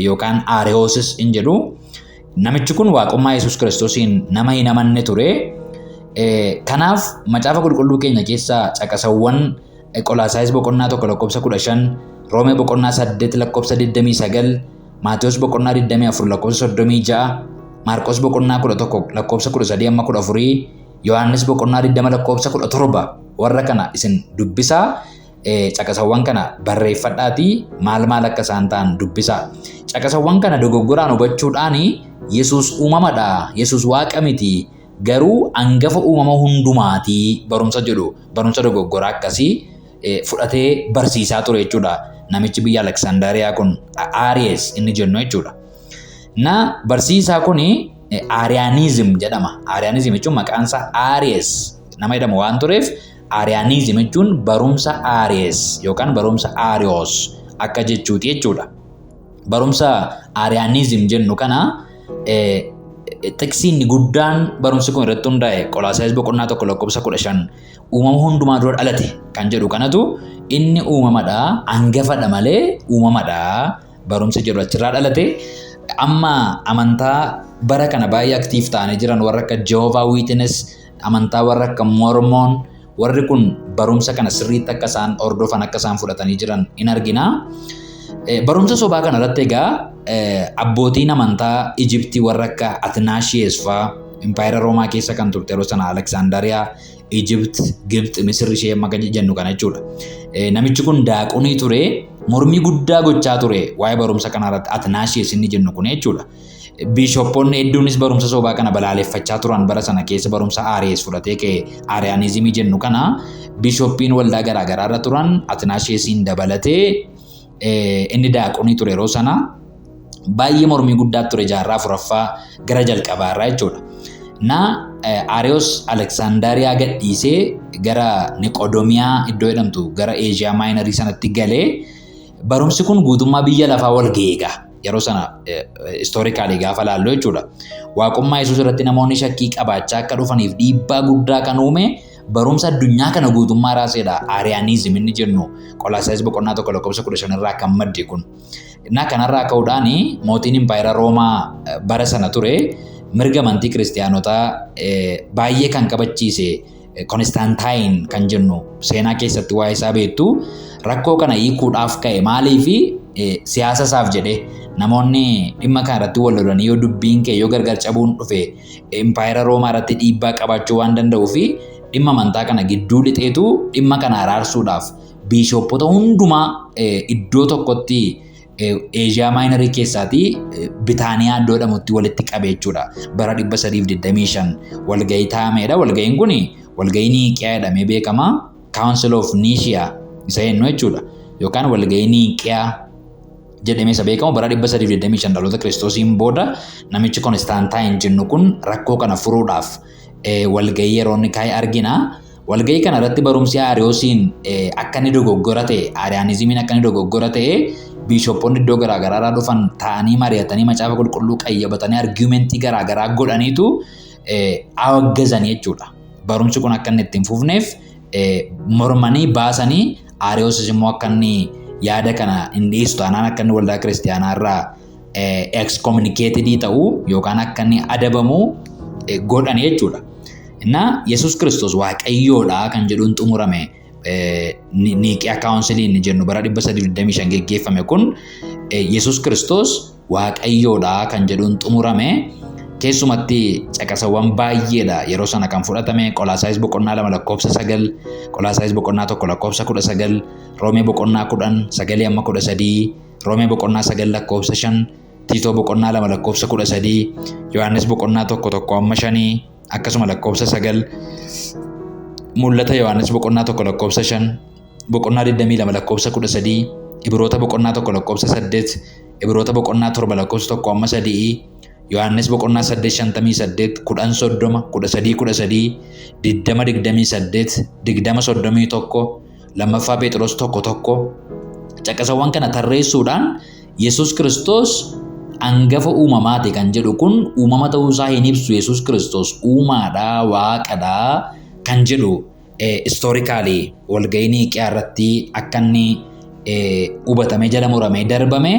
yookaan Aariyoosis in jedhu. Namichi kun waaqummaa Yesuus Kiristoosiin nama hin amanne ture. Kanaaf macaafa qulqulluu keenya keessaa caqasawwan Qolaasaayis boqonnaa 1 lakkoofsa 15, Roomee boqonnaa 8 lakkoofsa 29, Maatewos boqonnaa 24 lakkoofsa 36, Maarqos boqonnaa 11 lakkoofsa 13 amma 14, Yohaannis boqonnaa 20 lakkoofsa 17 warra kana isin dubbisaa. Caqasawwan kana barreeffadhaatii maal maal akka isaan ta'an dubbisaa. Caqasawwan kana dogoggoraan hubachuudhaan Yesuus uumamadha, Yesuus waaqa miti, Garuu hangafa uumama hundumaatii barumsa jedhu, barumsa dogoggoraa akkasii fudhatee barsiisaa ture jechuudha. Namichi biyya Aleksaandariyaa kun Aries inni jennu jechuudha. Na barsiisaa kuni Ariyaanizim jedhama. Ariyaanizim jechuun maqaan isaa Aries nama jedhamu waan tureef, Ariyaanizim jechuun barumsa Aries yookaan barumsa Arios akka jechuuti jechuudha. Barumsa Ariyaanizim jennu kana xiqsiin guddaan barumsi kun irratti hundaa'e Qolaasaayis boqonnaa 1 lakkoofsa 15, uumama hundumaa dura dhalate kan jedhu kanatu, inni uumamadha, hangafadha malee uumamadha barumsi jedhu achirraa dhalate. Amma amantaa bara kana baay'ee active ta'anii jiran, warra akka Jehovah Witness, amantaa warra akka Mormon, warri kun barumsa kana sirriitti akka isaan hordofan, akka isaan fudhatanii jiran in argina. Barumsa sobaa kana irratti egaa abbootiin amantaa Ijiptii warra akka Atinaashiyees fa'aa, Impaayera Roomaa keessa kan turte yeroo sana Aleksaandariyaa, Ijipt, Gibxi, Misir ishee amma jennu kana jechuudha. Namichi kun daaqunii ture, mormii guddaa gochaa ture waa'ee barumsa kanaa irratti, Atinaashiyees inni jennu kun jechuudha. Biishoppoonni hedduunis barumsa sobaa kana balaaleffachaa turan. Bara sana keessa barumsa Aariyees fudhatee ka'e, Aariyaanizimii jennu kana, biishoppiin waldaa garaagaraa irra turan, Atinaashiyeesiin dabalatee inni daaqunii ture yeroo sana, baay'ee mormii guddaa ture jaarraa afuraffaa gara jalqabaarraa jechuudha. Na Aariyoos Aleksaandariyaa gadhiisee gara Niqodomiyaa iddoo jedhamtu, gara Eeshiyaa Maayinarii sanatti galee, barumsi kun guutummaa biyya lafaa wal ga'eega. Yeroo sana historically gaafa laallu jechuudha. Waaqummaa Yesuus irratti namoonni shakkii qabaachaa akka dhufaniif dhiibbaa guddaa kan uume barumsa addunyaa kana guutummaa raaseedha. Aariyaanizim inni jennu Qolaasaayis boqonnaa 1 lakkoofsa 15 irraa kan madde kun. Na kanarraa ka'uudhaan mootiin Impaayera Roomaa bara sana ture mirga amantii kiristaanotaa baay'ee kan kabachiise Konstaantaayin kan jennu, seenaa keessatti waa'ee isaa beektu, rakkoo kana hiikuudhaaf ka'e. Maaliifi? Siyaasa isaaf jedhee namoonni dhimma kana irratti wal lolanii yoo dubbiin kee yoo gargar cabuun dhufe Impaayera Roomaa irratti dhiibbaa qabaachuu waan danda'uu fi dhimma amantaa kana gidduu lixeetu dhimma kana araarsuudhaaf biishooppota hundumaa iddoo tokkotti Eeshiyaa Maayinarii keessaatii Bitaaniyaa iddoo jedhamutti walitti qabe jechuudha. Bara 325 walgahii taa'ameedha. Walgahiin kun walgahii Niiqiyaa jedhamee beekama. Council of Nicaea isa jennu jechuudha. Yookaan walgahii Niiqiyaa jedhamee isa beekamu, bara 325 dhaloota Kiristoosiin booda namichi Konstaantaayin jennu kun rakkoo kana furuudhaaf walgahii yeroo inni kaa'e argina. Walgahii kana irratti barumsi Aariyoosiin akka inni dogoggora ta'e, Aariyaanizimiin akka inni dogoggora ta'e, biishoppoonni iddoo garaagaraa irraa dhufan ta'anii mari'atanii, macaafa qulqulluu qayyabatanii, argumentii garaagaraa godhaniitu awaggazanii jechuudha. Barumsi kun akka inni itti hin fufneef mormanii baasanii, Aariyoosis immoo akka inni yaada kana hin dhiistu taanaan akka inni waldaa kiristaanaa irraa excommunicated ta'uu yookaan akka inni adabamu godhani jechuudha. Innaa Yesuus Kiristoos Waaqayyoodha kan jedhuun xumurame. Niiqiyaa councilii inni jennu bara 325 geggeeffame kun Yesuus Kiristoos Waaqayyoodha kan jedhuun xumurame. Keessumatti caqasawwan baay'eedha yeroo sana kan fudhatame: Qolaasaayis boqonnaa 2 lakkoofsa 9, Qolaasaayis boqonnaa 1 lakkoofsa 19, Roomee boqonnaa 10 9 hamma 13, Roomee boqonnaa 9 lakkoofsa 5, Tiitoo boqonnaa 2 lakkoofsa 13, Yohaannis boqonnaa 1 1 hamma 5, akkasuma lakkoofsa 9, Mul'ata Yohaannis boqonnaa 1 lakkoofsa 5, boqonnaa 22 lakkoofsa 13, Ibroota boqonnaa 1 lakkoofsa 8, Ibroota boqonnaa 7 lakkoofsa 1 hamma 3, Yohaannis boqonnaa 8:58, 10:30, 13:13, 20:28, 20:31, lammaffaa Phexros 1:1. Caqasawwan kana tarreessuudhaan Yesuus Kiristoos hangafa uumamaati kan jedhu kun uumama ta'uusaa hin ibsu, Yesuus Kiristoos uumaadha, waaqadha kan jedhu historically walgahii Niiqiyaa irratti akka inni hubatamee jala muramee darbame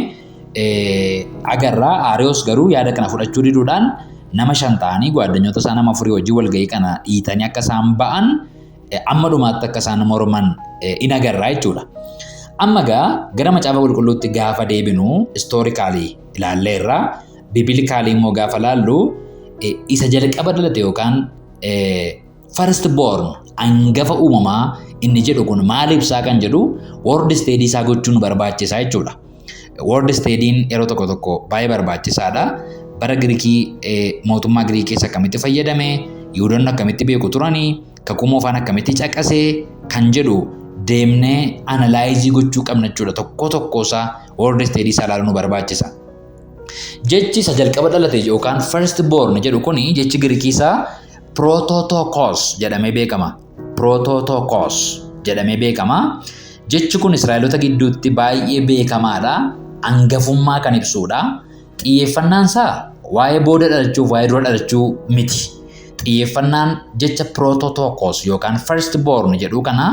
agarra. Aariyoos garuu yaada kana fudhachuu diduudhaan nama shan ta'anii gwaaddanyoota isaa nama afurii wajjin walgahii kana dhiitanii akka isaan ba'an, amma dhumaatti akka isaan morman in agarra jechuudha. Amma gaa gara macaafa qulqulluutti gaafa deebinu, historically ilaalleerra, biblically immoo gaafa laallu, isa jalqaba dhalate yookaan first born, hangafa uumamaa inni jedhu kun maal ibsaa kan jedhu word study isaa gochuun barbaachisaa jechuudha. Word studyin yeroo tokko tokko baay'ee barbaachisaadha. Bara Giriikii, mootummaa Giriikii keessa akkamitti fayyadame? Yihudoonni akkamitti beeku turanii? Kakuu moofaan akkamitti caqasee kan jedhu deemnee analyze gochuu qabna jechuudha. Tokko tokko isaa word study isaa ilaaluu nu barbaachisa. Jechi isa jalqaba dhalate yookaan first born jedhu kuni jechi Giriikii isaa prototokos jedhamee beekama. Prototokos jedhamee beekama. Jechi kun Israa'eloota gidduutti baay'ee beekamaadha. Hangafummaa kan ibsudha. Xiyyeeffannaan isaa waa'ee booda dhalachuuf waa'ee dura dhalachuu miti. Xiyyeeffannaan jecha prototokos yookaan first born jedhu kana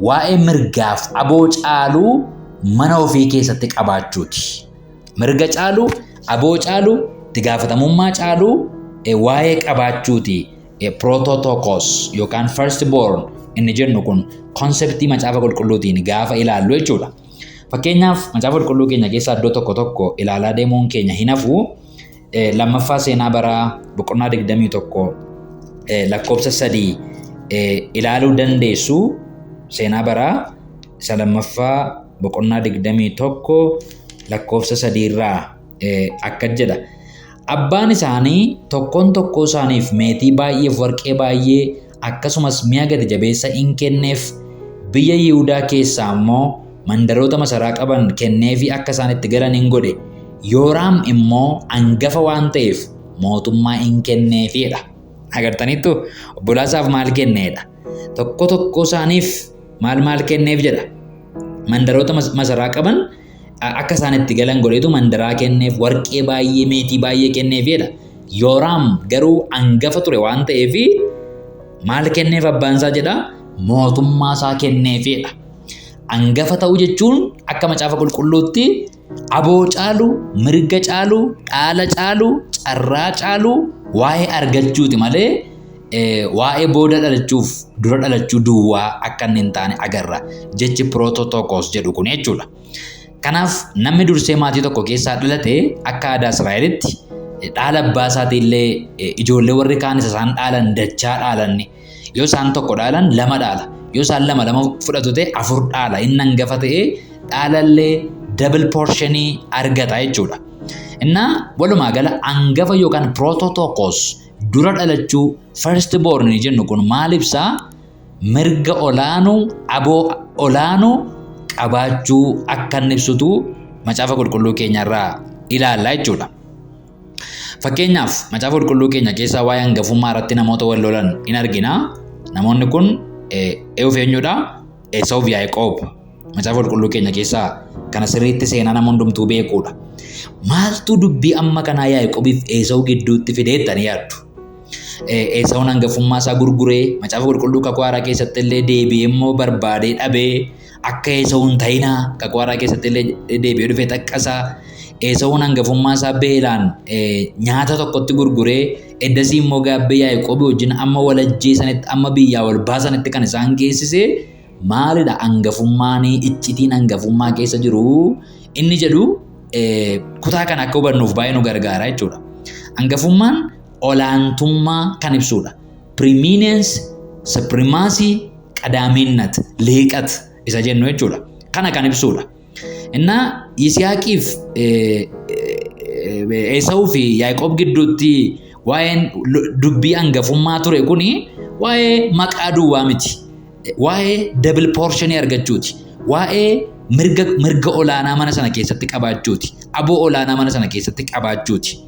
waa'ee mirgaaf aboo caaluu mana ofii keessatti qabaachuuti. Mirga caaluu, aboo caaluu, itti gaafatamummaa caaluu waa'ee qabaachuuti. Prototokos yookaan first born inni jennu kun concept macaafa qulqulluutiin gaafa ilaallu jechuudha. Fakkeenyaaf, macaafa qulqulluu keenya keessaa iddoo tokko tokko ilaalaa deemuun keenya hin hafu. Lammaffaa seenaa baraa boqonnaa 21 lakkoofsa 3 ilaaluu dandeessu. Seenaa baraa isa lammaffaa boqonnaa 21 lakkoofsa 3 irraa akka jedha. Abbaan isaanii tokkoon tokkoo isaaniif meetii baay'eef warqee baay'ee akkasumas mi'a gati jabeessa in kenneef. Biyya Yihudaa keessaa immoo mandaroota masaraa qaban kenneefi akka isaan itti galan hin godhe. Yooraam immoo hangafa waan ta'eef mootummaa in kenneefidha. Agartaniittu, obbolaasaaf maal kenneedha? Tokko tokko isaaniif maal maal kenneef jedha. Mandaroota masaraa qaban akka isaan itti galan godheetu mandaraa kenneef, warqee baay'ee, meetii baay'ee kenneefidha. Yooraam garuu hangafa ture waan ta'eef maal kenneef abbaan isaa jedha? Mootummaa isaa kenneefidha. Hangafa ta'uu jechuun akka macaafa qulqulluutti aboo caalu, mirga caalu, dhaala caalu, carraa caalu waa'ee argachuuti malee waa'ee booda dhalachuuf dura dhalachuu duwwaa akka inni hin taane agarra. Jechi prototokos jedhu kun jechuudha. Kanaaf namni dursee maatii tokko keessaa dhalate akka aadaa Israa'elitti dhaala abbaa isaatii illee ijoollee warri kaan isa isaan dhaalan dachaa dhaalanni. Yoo isaan tokko dhaalan, lama dhaala. Yoo isaan lama lama fudhatu ta'e, afur dhaala. Inni hangafa ta'ee dhaalallee double portionii argata jechuudha. Innaa walumaa gala hangafa yookaan prototokos, dura dhalachuu, first born jennu kun maal ibsaa? Mirga olaanuu, aboo olaanuu qabaachuu akka inni ibsutu macaafa qulqulluu keenyarraa ilaalla jechuudha. Fakkeenyaaf, macaafa qulqulluu keenya keessaa waa'ee hangafummaa irratti namoota wal lolan in argina. Namoonni kun eenyuuf eenyudha? Esaawuf Yaaqoob. Macaafa qulqulluu keenya keessaa kana sirriitti seenaa nama hundumtuu beekuudha. Maaltu dubbii amma kanaa Yaaqoobiif Esaawu gidduutti fideettanii yaaddu? Esaawun hangafummaa isaa gurguree, macaafa qulqulluu kakuu haaraa keessatti illee deebi'ee immoo barbaadee dhabee, akka Esaawun ta'inaa kakuu haaraa keessatti illee deebi'ee dhufee xaqqasaa. Esaawun hangafummaa isaa beelaan nyaata tokkotti gurguree, eddasii immoo gaabbee Yaaqoobii wajjin amma wal ajjeesanitti, amma biyyaa wal baasanitti kan isaan geessise maalidha? Hangafummaan, iccitiin hangafummaa keessa jiru inni jedhu kutaa kana akka hubannuuf baay'ee nu gargaara jechuudha. Hangafummaan olaantummaa kan ibsudha. Preeminence, supremacy, qadaaminnat, liiqat isa jennu jechuudha. Kana kan ibsudha. Innaa Yisihaaqiif Esaawuu fi Yaaqoob gidduutti waa'een dubbii hangafummaa ture kuni waa'ee maqaa duwwaa miti. Waa'ee double portionii argachuuti. Waa'ee mirga olaanaa mana sana keessatti qabaachuuti. Aboo olaanaa mana sana keessatti qabaachuuti.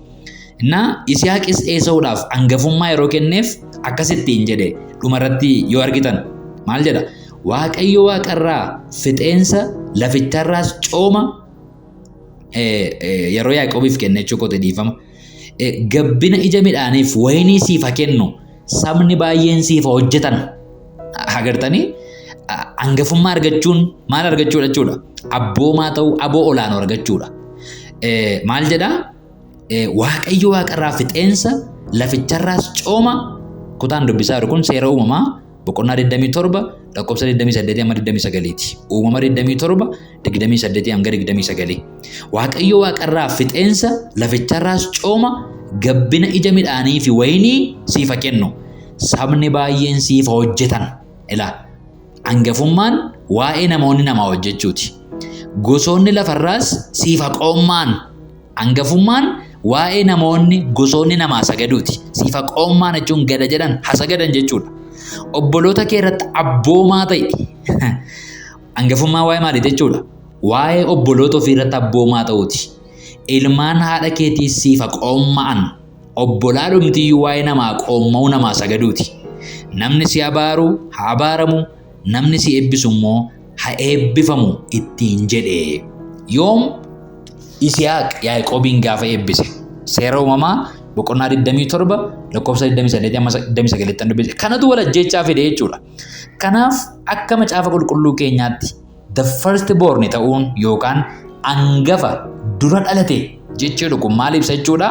Innaa Yisihaaqis Esaawuudhaaf hangafummaa yeroo kenneef akkasittiin jedhe. Dhumarratti yoo argitan maal jedha? Waaqayyo waaqarraa fixeensa, laficharraas cooma yeroo Yaaqoobiif kenne jechuu kote, dhiifama. Gabbina ija midhaaniif wayinii siif haa kennu, sabni baay'een siif haa hojjetan. Agartanii, hangafummaa argachuun maal argachuudha jechuudha? Abboomaa ta'uu, aboo olaanoo argachuudha. Maal jedhaa? Waaqayyo waaqarraa fixeensa, laficharraas cooma. Kutaan dubbisaa jiru kun seera uumamaa boqonnaa 27 lakkoofsa 28 hamma 29ti. Uumama 27 28 hanga 29. Waaqayyo waaqarraa fixeensa, laficharraas cooma, gabbina ija midhaanii fi wayinii siif haa kennu. Sabni baay'een siif haa hojjetan. Ilaa, hangafummaan waa'ee namoonni namaa hojjechuuti. Gosoonni lafarraas siif haa qoommaan. Hangafummaan Waa'ee namoonni gosoonni namaa sagaduuti. Siif haa qoommaan jechuun gada jedhan haa sagadan jechuudha. Obboloota kee irratti abboomaa ta'i. Hangafummaa waa'ee maaliiti jechuudha? Waa'ee obboloota ofii irratti abboomaa ta'uuti. Ilmaan haadha keetii siif haa qoomma'an. Obbolaa dhumtiyyuu waa'ee namaa qoomma'uu namaa sagaduuti. Namni si abaaru haa abaaramu, namni si eebbisu immoo haa eebbifamu ittiin jedhe. Yoom Yisihaaq Yaaqoobiin gaafa eebbise. Seera uumamaa boqonnaa 27 lakkoofsa 28 amma 29 tti dubbise. Kanatu wal ajjeechaa fide jechuudha. Kanaaf akka macaafa qulqulluu keenyaatti the first born ta'uun yookaan angafa dura dhalate jechuudha kun maal ibsa jechuudha?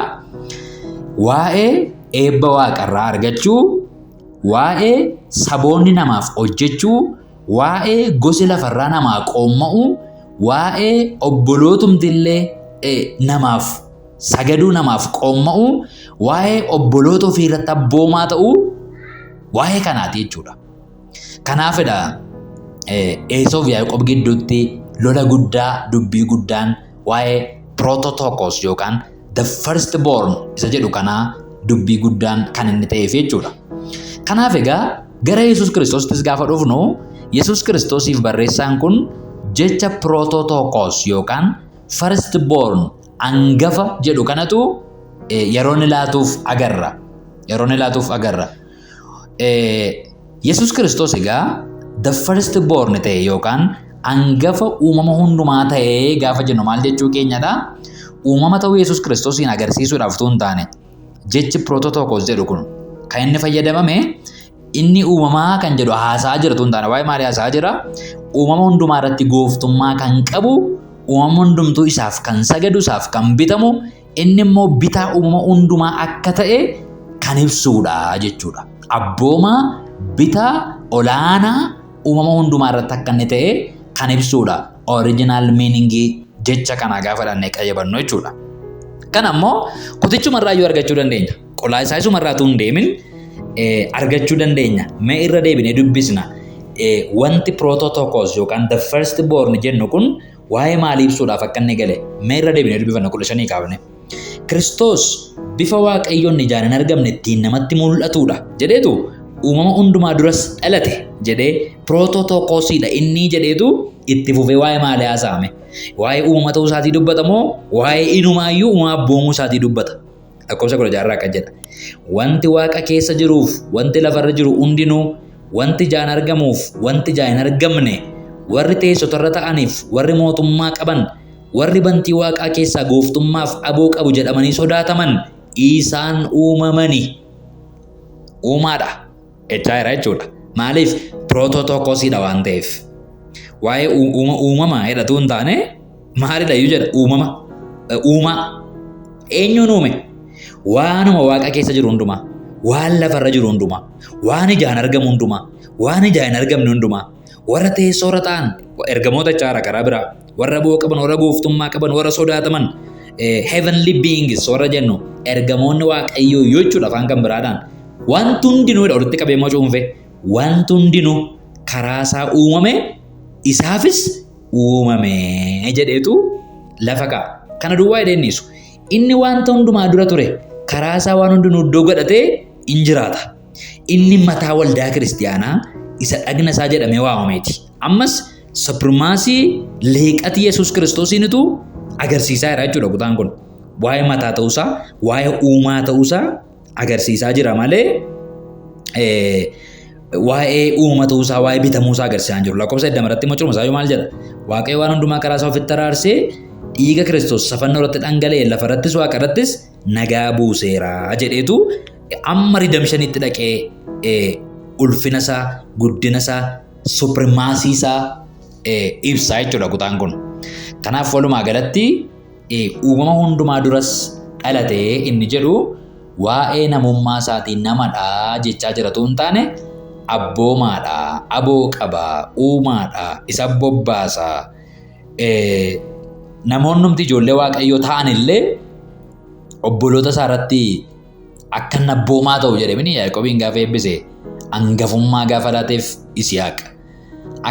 Waa'ee eebba waaqarraa argachuu, waa'ee saboonni namaaf hojjechuu, waa'ee gosi lafarraa namaa qoomma'uu, waa'ee obbolootumtillee namaaf sagaduu namaaf qoomma'uu, waa'ee obboloota ofii irratti abboomaa ta'uu waa'ee kanaati jechuudha. Kanaafidha Eesoo fi Yaaqoob gidduutti lola guddaa dubbii guddaan waa'ee prototokos yookaan the first born isa jedhu kanaa dubbii guddaan kan inni ta'eef jechuudha. Kanaaf egaa gara Yesuus Kiristoosittis gaafa dhufnu Yesuus Kiristoosiif barreessaan kun jecha prototokos yookaan first born angafa jedhu kanatu yeroo inni laatuuf agarra. Yeroo inni laatuuf agarra. Yesuus Kiristoos egaa the first born ta'e yookaan angafa uumama hundumaa ta'e gaafa jennu maal jechuu keenyadha? Uumama ta'uu Yesuus Kiristoosiin agarsiisuudhaaf utuu hin taane jechi prototokos jedhu kun kan inni fayyadamame inni uumamaa kan jedhu haasaa jira utuu hin taane waa'ee maalii haasaa jira? Uumama hundumaa irratti gooftummaa kan qabu, uumama hundumtuu isaaf kan sagadu, isaaf kan bitamu, inni immoo bitaa uumama hundumaa akka ta'e kan ibsuudha jechuudha. Abboomaa bitaa olaanaa uumama hundumaa irratti akka inni ta'e kan ibsuudha. Original meaning jecha kanaa gaafa dhannee qayyabannu jechuudha. Kana immoo kutichuma irraa iyyuu argachuu dandeenya. Qolaa isaa isuma irraa utuu hin deemin argachuu dandeenya. Mee irra deebinee dubbisna. Wanti prototokos yookaan the first born jennu kun waa'ee maalii ibsuudhaaf akka inni gale mee irra deebinee dubbifanna 15 kaafne. Kiristoos bifa Waaqayyoon ijaan hin argamne ittiin namatti mul'atudha jedheetu uumama hundumaa duras dhalate jedhee prototokosiidha inni jedheetu itti fufee waa'ee maalii haasa'ame? Waa'ee uumama ta'uu isaatii dubbata moo waa'ee inumaayyuu uumama abboomuu isaatii dubbata? Lakkoofsa 16 irraa akkas jedha. Wanti waaqa keessa jiruuf wanti lafarra jiru hundinuu, wanti ijaan argamuuf wanti ijaan hin argamne, warri teessotarra ta'aniif warri mootummaa qaban, warri bantii waaqaa keessaa gooftummaaf aboo qabu jedhamanii sodaataman isaan uumamani. Uumaadha jechaa jira jechuudha. Maaliif? Piroototokosiidha waan ta'eef. Waa'ee uumama jedhatu hin taane maalidha iyyuu jedha uumama. Uumaa. Eenyuun uume? Waanuma waaqa keessa jiru hundumaa, waan lafarra jiru hundumaa, waan ijaan argamu hundumaa, waan ijaan hin argamne hundumaa, warra teessoorra ta'an ergamoota jechaadha karaa biraa, warra aboo qaban, warra gooftummaa qaban, warra sodaataman, heavenly beings warra jennu ergamoonni waaqayyoo jechuudha afaan kan biraadhaan. Wanti hundinuu walitti qabee immoo cuunfe wanti hundinuu karaa isaa uumame isaafis uumame jedheetu lafa kaa'a. Kana duwwaa jedhee hin dhiisu. Inni wanta hundumaa dura ture karaa isaa waan hundinuu iddoo godhatee in jiraata. Inni mataa waldaa kiristiyaanaa isa dhagna isaa jedhamee waamameeti. Ammas supremaasii leeqatii Yesuus Kiristoosiinitu agarsiisaa jira jechuudha kutaan kun. Waa'ee mataa ta'uusaa, waa'ee uumaa ta'uusaa agarsiisaa jira malee waa'ee uumama ta'uusaa, waa'ee bitamuusaa agarsiisaa hin jiru. Lakkoofsa 20 irratti immoo curma isaa maal jedha? Waaqayyo waan hundumaa karaa isaa ofitti araarsee dhiiga Kiristoos isa fannoo irratti dhangala'e lafa irrattis waaqa irrattis nagaa buuseera jedheetu amma ridamshanitti dhaqee ulfina isaa, guddina isaa, supremaasii isaa ibsa jechuudha kutaan kun. Kanaaf walumaa galatti uumama hundumaa duras dhalate inni jedhu waa'ee namummaa isaatiin namadha jechaa jira utuu hin taane abboomaadha, aboo qaba, uumaadha, isa bobbaasa. Namoonnumti ijoollee Waaqayyoo ta'an illee obboloota isaa irratti akka inni abboomaa ta'u jedhee Yaaqoobiin gaafa eebbise hangafummaa gaafa laateef Yisihaaq.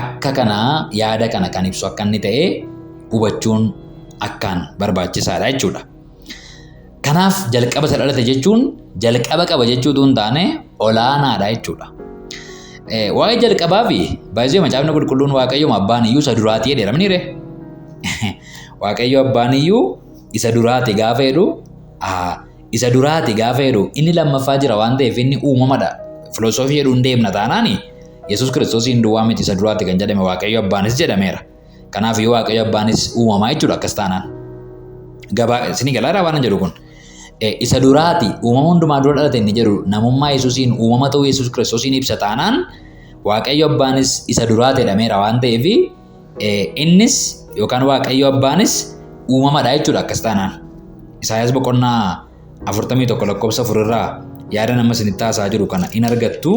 Akka kana yaada kana kan ibsu akka inni ta'e hubachuun akkaan barbaachisaadha jechuudha. Kanaaf jalqaba isa dhalate jechuun jalqaba qaba jechuu utuu hin taane olaanaadha jechuudha. Waa'ee jalqabaa fi baay'ee Macaafni Qulqulluun Waaqayyooma abbaan iyyuu isa duraati jedheera miniire. Waaqayyo abbaan iyyuu isa duraati gaafa jedhu, isa duraati gaafa jedhu, inni lammaffaa jira waan ta'eef inni uumamadha. Filosoofii jedhu hin deemna taanaani Yesuus Kiristoosiin duwwaa miti isa duraati kan jedhame, Waaqayyo abbaanis jedhameera. Kanaaf yoo Waaqayyo abbaanis uumamaa jechuudha akkas taanaan. Gabaa isinii galaadhaa waan jedhu kun. Isa duraati, uumama hundumaa dura dhalate inni jedhu namummaa Yesuusiin, uumama ta'uu Yesuus Kiristoosiin ibsa taanaan, Waaqayyo abbaanis isa duraati jedhameera waan ta'eef innis yookaan Waaqayyo abbaanis uumamadha jechuudha akkas taanaan. Isaayyaas boqonnaa 41 lakkoofsa 4 irraa yaada nama isinitti haasaa jiru kana in argattu.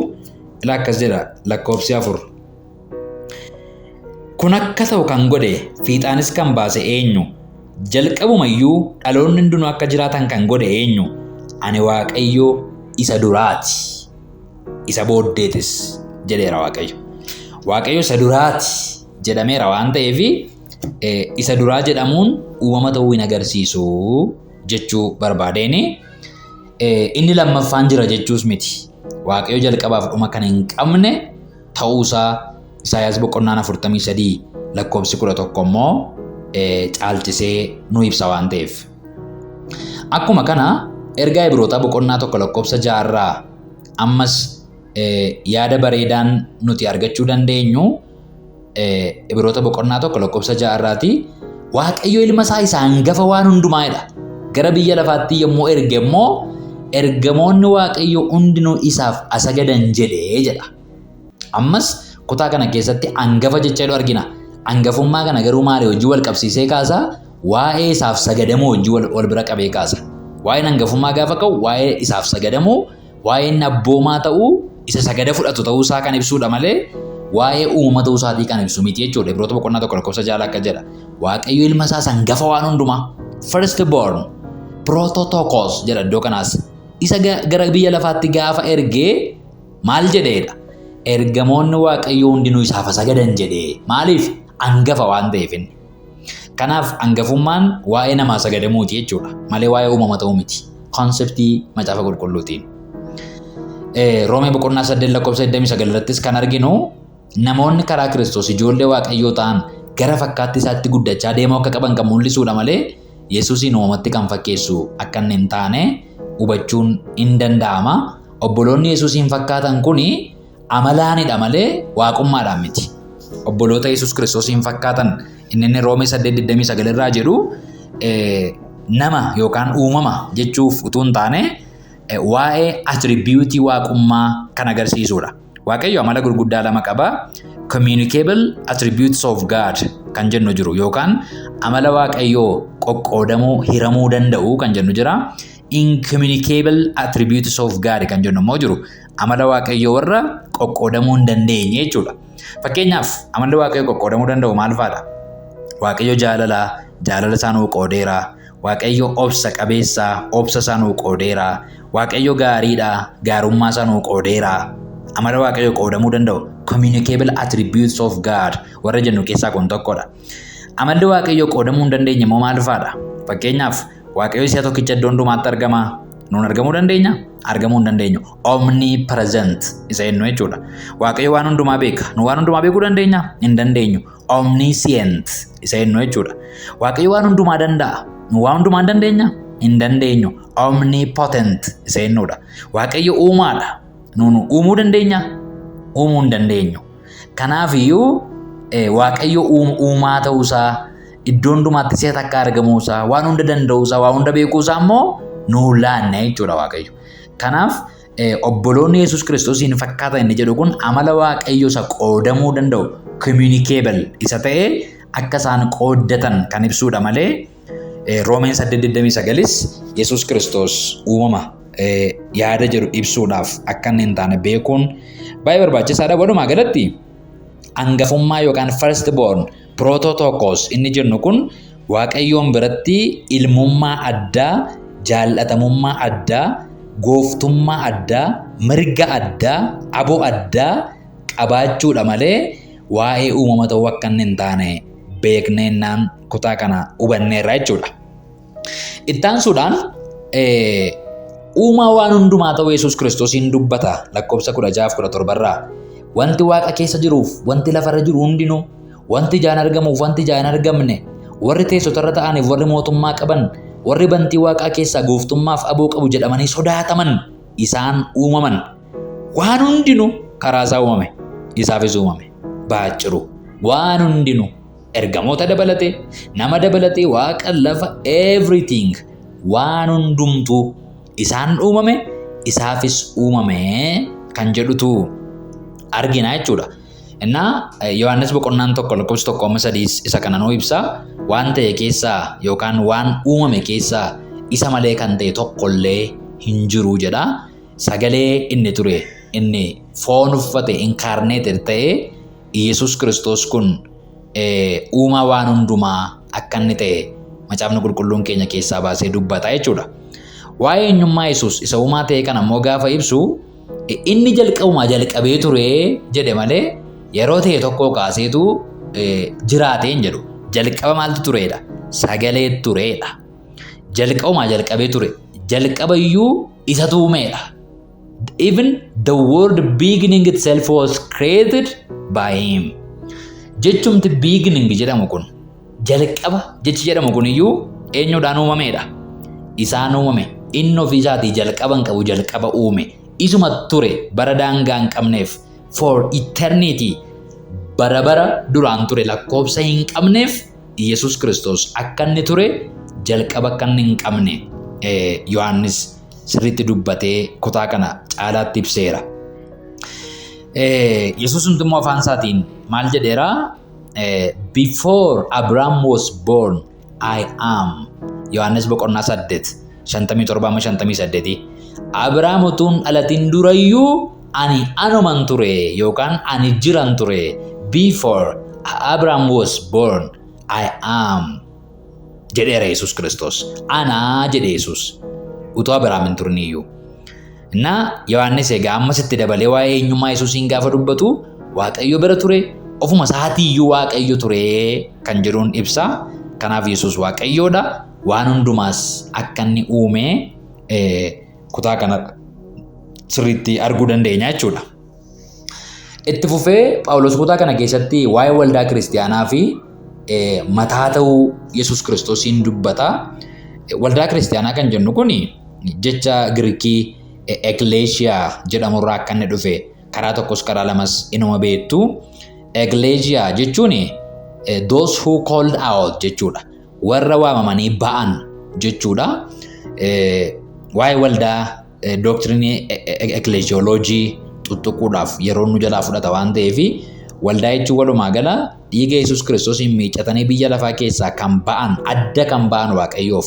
Ilaa, akkas jedha lakkoofsi 4. Kun akka ta'u kan godhe, fiixaanis kan baase eenyu? Jalqabumayyuu dhaloonni hundinuu akka jiraatan kan godhe eenyu? Ani Waaqayyo isa duraati, isa booddeetis jedheera Waaqayyo. Waaqayyo isa duraati jedhameera waan ta'eef isa duraa jedhamuun uumama ta'uu hin agarsiisu jechuu barbaadeeni. Inni lammaffaan jira jechuus miti. Waaqayyo jalqabaaf dhuma kan hin qabne ta'uusaa Isaayyaas boqonnaan 43 lakkoofsi 11 immoo caalchisee nu ibsa waan ta'eef. Akkuma kana ergaa Ibrootaa boqonnaa 1 lakkoofsa 6 irraa ammas yaada bareedaan nuti argachuu dandeenyu, Ibroota boqonnaa 1 lakkoofsa 6 irraati, Waaqayyo ilma isaa isa hangafa waan hundumaa jedha. Gara biyya lafaatti yommuu erge immoo, ergamoonni Waaqayyo hundinuu isaaf asagadan jedhee jedha. Ammas kutaa kana keessatti hangafa jecha jedhu argina. Hangafummaa kana garuu maali hojii wal qabsiisee kaasa? Waa'ee isaaf sagadamuu hojii wal bira qabee kaasa. Waa'een hangafummaa gaafa ka'u waa'ee isaaf sagadamuu, waa'ee inni abboomaa ta'uu, isa sagada fudhatu ta'uu isaa kan ibsuudha malee waa'ee uumama ta'uu isaatii kan ibsu miti jechuudha. Ibroota boqonnaa 1 lakkoofsa 6 akka jedha. Waaqayyo ilma isaa hangafa waan hundumaa, first born, prototokos jedha iddoo kanaas. Isa gara biyya lafaatti gaafa ergee maal jedheedha? Ergamoonni Waaqayyoo hundinuu isaaf sagadan jedhee. Maaliif? Hangafa waan ta'eef inni. Kanaaf hangafummaan waa'ee namaa sagadamuuti jechuudha malee waa'ee uumama ta'uu miti. Konseptii Macaafa Qulqulluutiin. Roomee boqonnaa 8 lakkoofsa 29 irrattis kan arginu, namoonni karaa Kiristoos ijoollee Waaqayyoo ta'an gara fakkaatti isaatti guddachaa deemuu akka qaban kan mul'isuudha malee Yesuusiin uumamatti kan fakkeessu akka inni hin taane hubachuun hin danda'ama. Obboloonni Yesuusiin fakkaatan kuni amalaanidha malee waaqummaadhaan miti. Obboloota Yesuus Kiristoosiin fakkaatan inni Roomee 8:29 irraa jedhu nama yookaan uumama jechuuf utuu hin taane waa'ee attribute waaqummaa kan agarsiisudha. Waaqayyo amala gurguddaa lama qaba. Communicable attributes of God kan jennu jiru, yookaan amala Waaqayyoo qoqqoodamuu, hiramuu danda'u kan jennu jira. Incommunicable attributes of God kan jennu immoo jiru. Amala Waaqayyoo warra qoqqoodamuu hin dandeenye jechuudha. Fakkeenyaaf, amalli Waaqayyoo qoqqoodamuu danda'u maal fa'aadha? Waaqayyo jaalala, jaalala isaa nuu qoodeera. Waaqayyo obsa qabeessa, obsa isaa nuu qoodeera. Waaqayyo gaariidha, gaarummaa isaa nuu qoodeera. Amala Waaqayyo qoodamuu danda'u, communicable attributes of God warra jennu keessaa kun tokkodha. Amalli Waaqayyo qoodamuu hin dandeenye immoo maal fa'aadha? Fakkeenyaaf, Waaqayyo si'a tokkicha iddoo hundumaatti argama. Nuun argamuu dandeenya? Argamuu hin dandeenyu. Omnipresent isa jennu jechuudha. Waaqayyo waan hundumaa beeka. Nu waan hundumaa beekuu dandeenya? Hin dandeenyu. Omniscient isa jennu jechuudha. Waaqayyo waan hundumaa danda'a. Nu waan hundumaa hin dandeenya? Hin dandeenyu. Omnipotent isa jennudha. Waaqayyo uumaadha. Nuun uumuu dandeenya? Uumuu hin dandeenyu. Kanaaf iyyuu Waaqayyo uumaa ta'uusaa, iddoo hundumaatti si'a takka argamuusaa, waan hunda danda'uusaa, waan hunda beekuusaa immoo nuu laanne jechuudha Waaqayyo. Kanaaf obboloonni Yesuus Kiristoosiin fakkaatan inni jedhu kun amala Waaqayyo isa qoodamuu danda'u, communicable isa ta'e akka isaan qooddatan kan ibsuudha malee Roomeen 8:29s Yesuus Kiristoos uumama yaada jedhu ibsuudhaaf akka inni hin taane beekuun baay'ee barbaachisaadha. Walumaa galatti hangafummaa yookaan first born, prototokos inni jennu kun Waaqayyoon biratti ilmummaa addaa, jaallatamummaa addaa, gooftummaa addaa, mirga addaa, aboo addaa qabaachuudha malee waa'ee uumama ta'uu akka inni hin taane beekneennaan kutaa kana hubanneerra jechuudha. Ittaansuudhaan Uumaa waan hundumaa ta'uu Yesuus Kiristoosiin dubbata lakkoofsa 16 17 irraa. Wanti waaqa keessa jiruuf, wanti lafarra jiru hundinuu, wanti ijaan argamuuf, wanti ijaan hin argamne, warri teessotarra ta'aniif, warri mootummaa qaban, warri bantii waaqaa keessaa gooftummaaf aboo qabu jedhamanii sodaataman isaan uumaman. Waan hundinuu karaa isaa uumame, isaafis uumame. Baacciru waan hundinuu ergamoota dabalatee, nama dabalatee, waaqa, lafa, everything, waan hundumtuu isaan uumame, isaafis uumame kan jedhutu argina jechuudha. Innaa Yohaannis boqonnaan 1 lakkoofsa 1 amma 3 isa kana nuu ibsa. Waan ta'e keessaa yookaan waan uumame keessaa isa malee kan ta'e tokkollee hin jiru jedha. Sagalee inni ture, inni foon uffate, incarnated ta'e Yesuus Kiristoos kun uumaa waan hundumaa akka inni ta'e Macaafni Qulqulluun keenya keessaa baasee dubbata jechuudha. Waa'ee eenyummaa Yesuus isa uumaa ta'e kana immoo gaafa ibsu, inni jalqabumaa jalqabee ture jedhe malee yeroo ta'e tokkoo kaaseetu jiraate hin jedhu. Jalqaba maaltu tureedha? Sagalee tureedha. Jalqabumaa jalqabee ture. Jalqaba iyyuu isatu uumeedha. Even the word beginning itself was created by him. Jechumti beginning jedhamu kun, jalqaba jechi jedhamu kun iyyuu eenyuudhaan uumameedha? Isaan uumame. Inni ofii isaatii jalqaba hin qabu, jalqaba uume. Isuma ture bara daangaa hin qabneef, for eternity, bara bara duraan ture lakkoofsa hin qabneef Yesuus Kiristoos akka inni ture, jalqaba akka inni hin qabne Yohaannis sirriitti dubbatee kutaa kana caalaatti ibseera. Yesuus immoo afaan isaatiin maal jedheera? "Before Abraham was born, I am." Yohaannis boqonnaa 8 57 58. Abrahaam utuu hin dhalatin durayyuu ani anuman ture yookaan ani jiran ture. "Before Abraham was born, I am" jedheera Yesuus Kiristoos. Anaa jedhe Yesuus. Utuu Abrahaam hin turin iyyuu. Innaa Yohaannis egaa ammas itti dabalee waa'ee eenyummaa Yesuusiin gaafa dubbatu, Waaqayyo bira ture, ofuma isaatii iyyuu Waaqayyo ture kan jedhuun ibsa. Kanaaf Yesuus Waaqayyoodha. Waan hundumaas akka inni uume kutaa kana sirriitti arguu dandeenya jechuudha. Itti fufee Phaawulos kutaa kana keessatti waa'ee waldaa kiristiyaanaa fi mataa ta'uu Yesuus Kiristoosiin dubbata. Waldaa kiristiyaanaa kan jennu kun jecha Giriikii ekleeshiyaa jedhamurraa akka inni dhufe karaa tokkos karaa lamas inuma beektu. Ekleeshiyaa jechuun those who called out jechuudha. Warra waamamanii ba'an jechuudha. Waa'ee waldaa doctrine ekleeshiyooloojii tuttuquudhaaf yeroo nu jalaa fudhata waan ta'eef, waldaa jechuun walumaa gala dhiiga Yesuus Kiristoosiin miiccatanii biyya lafaa keessaa kan ba'an, adda kan ba'an Waaqayyoof,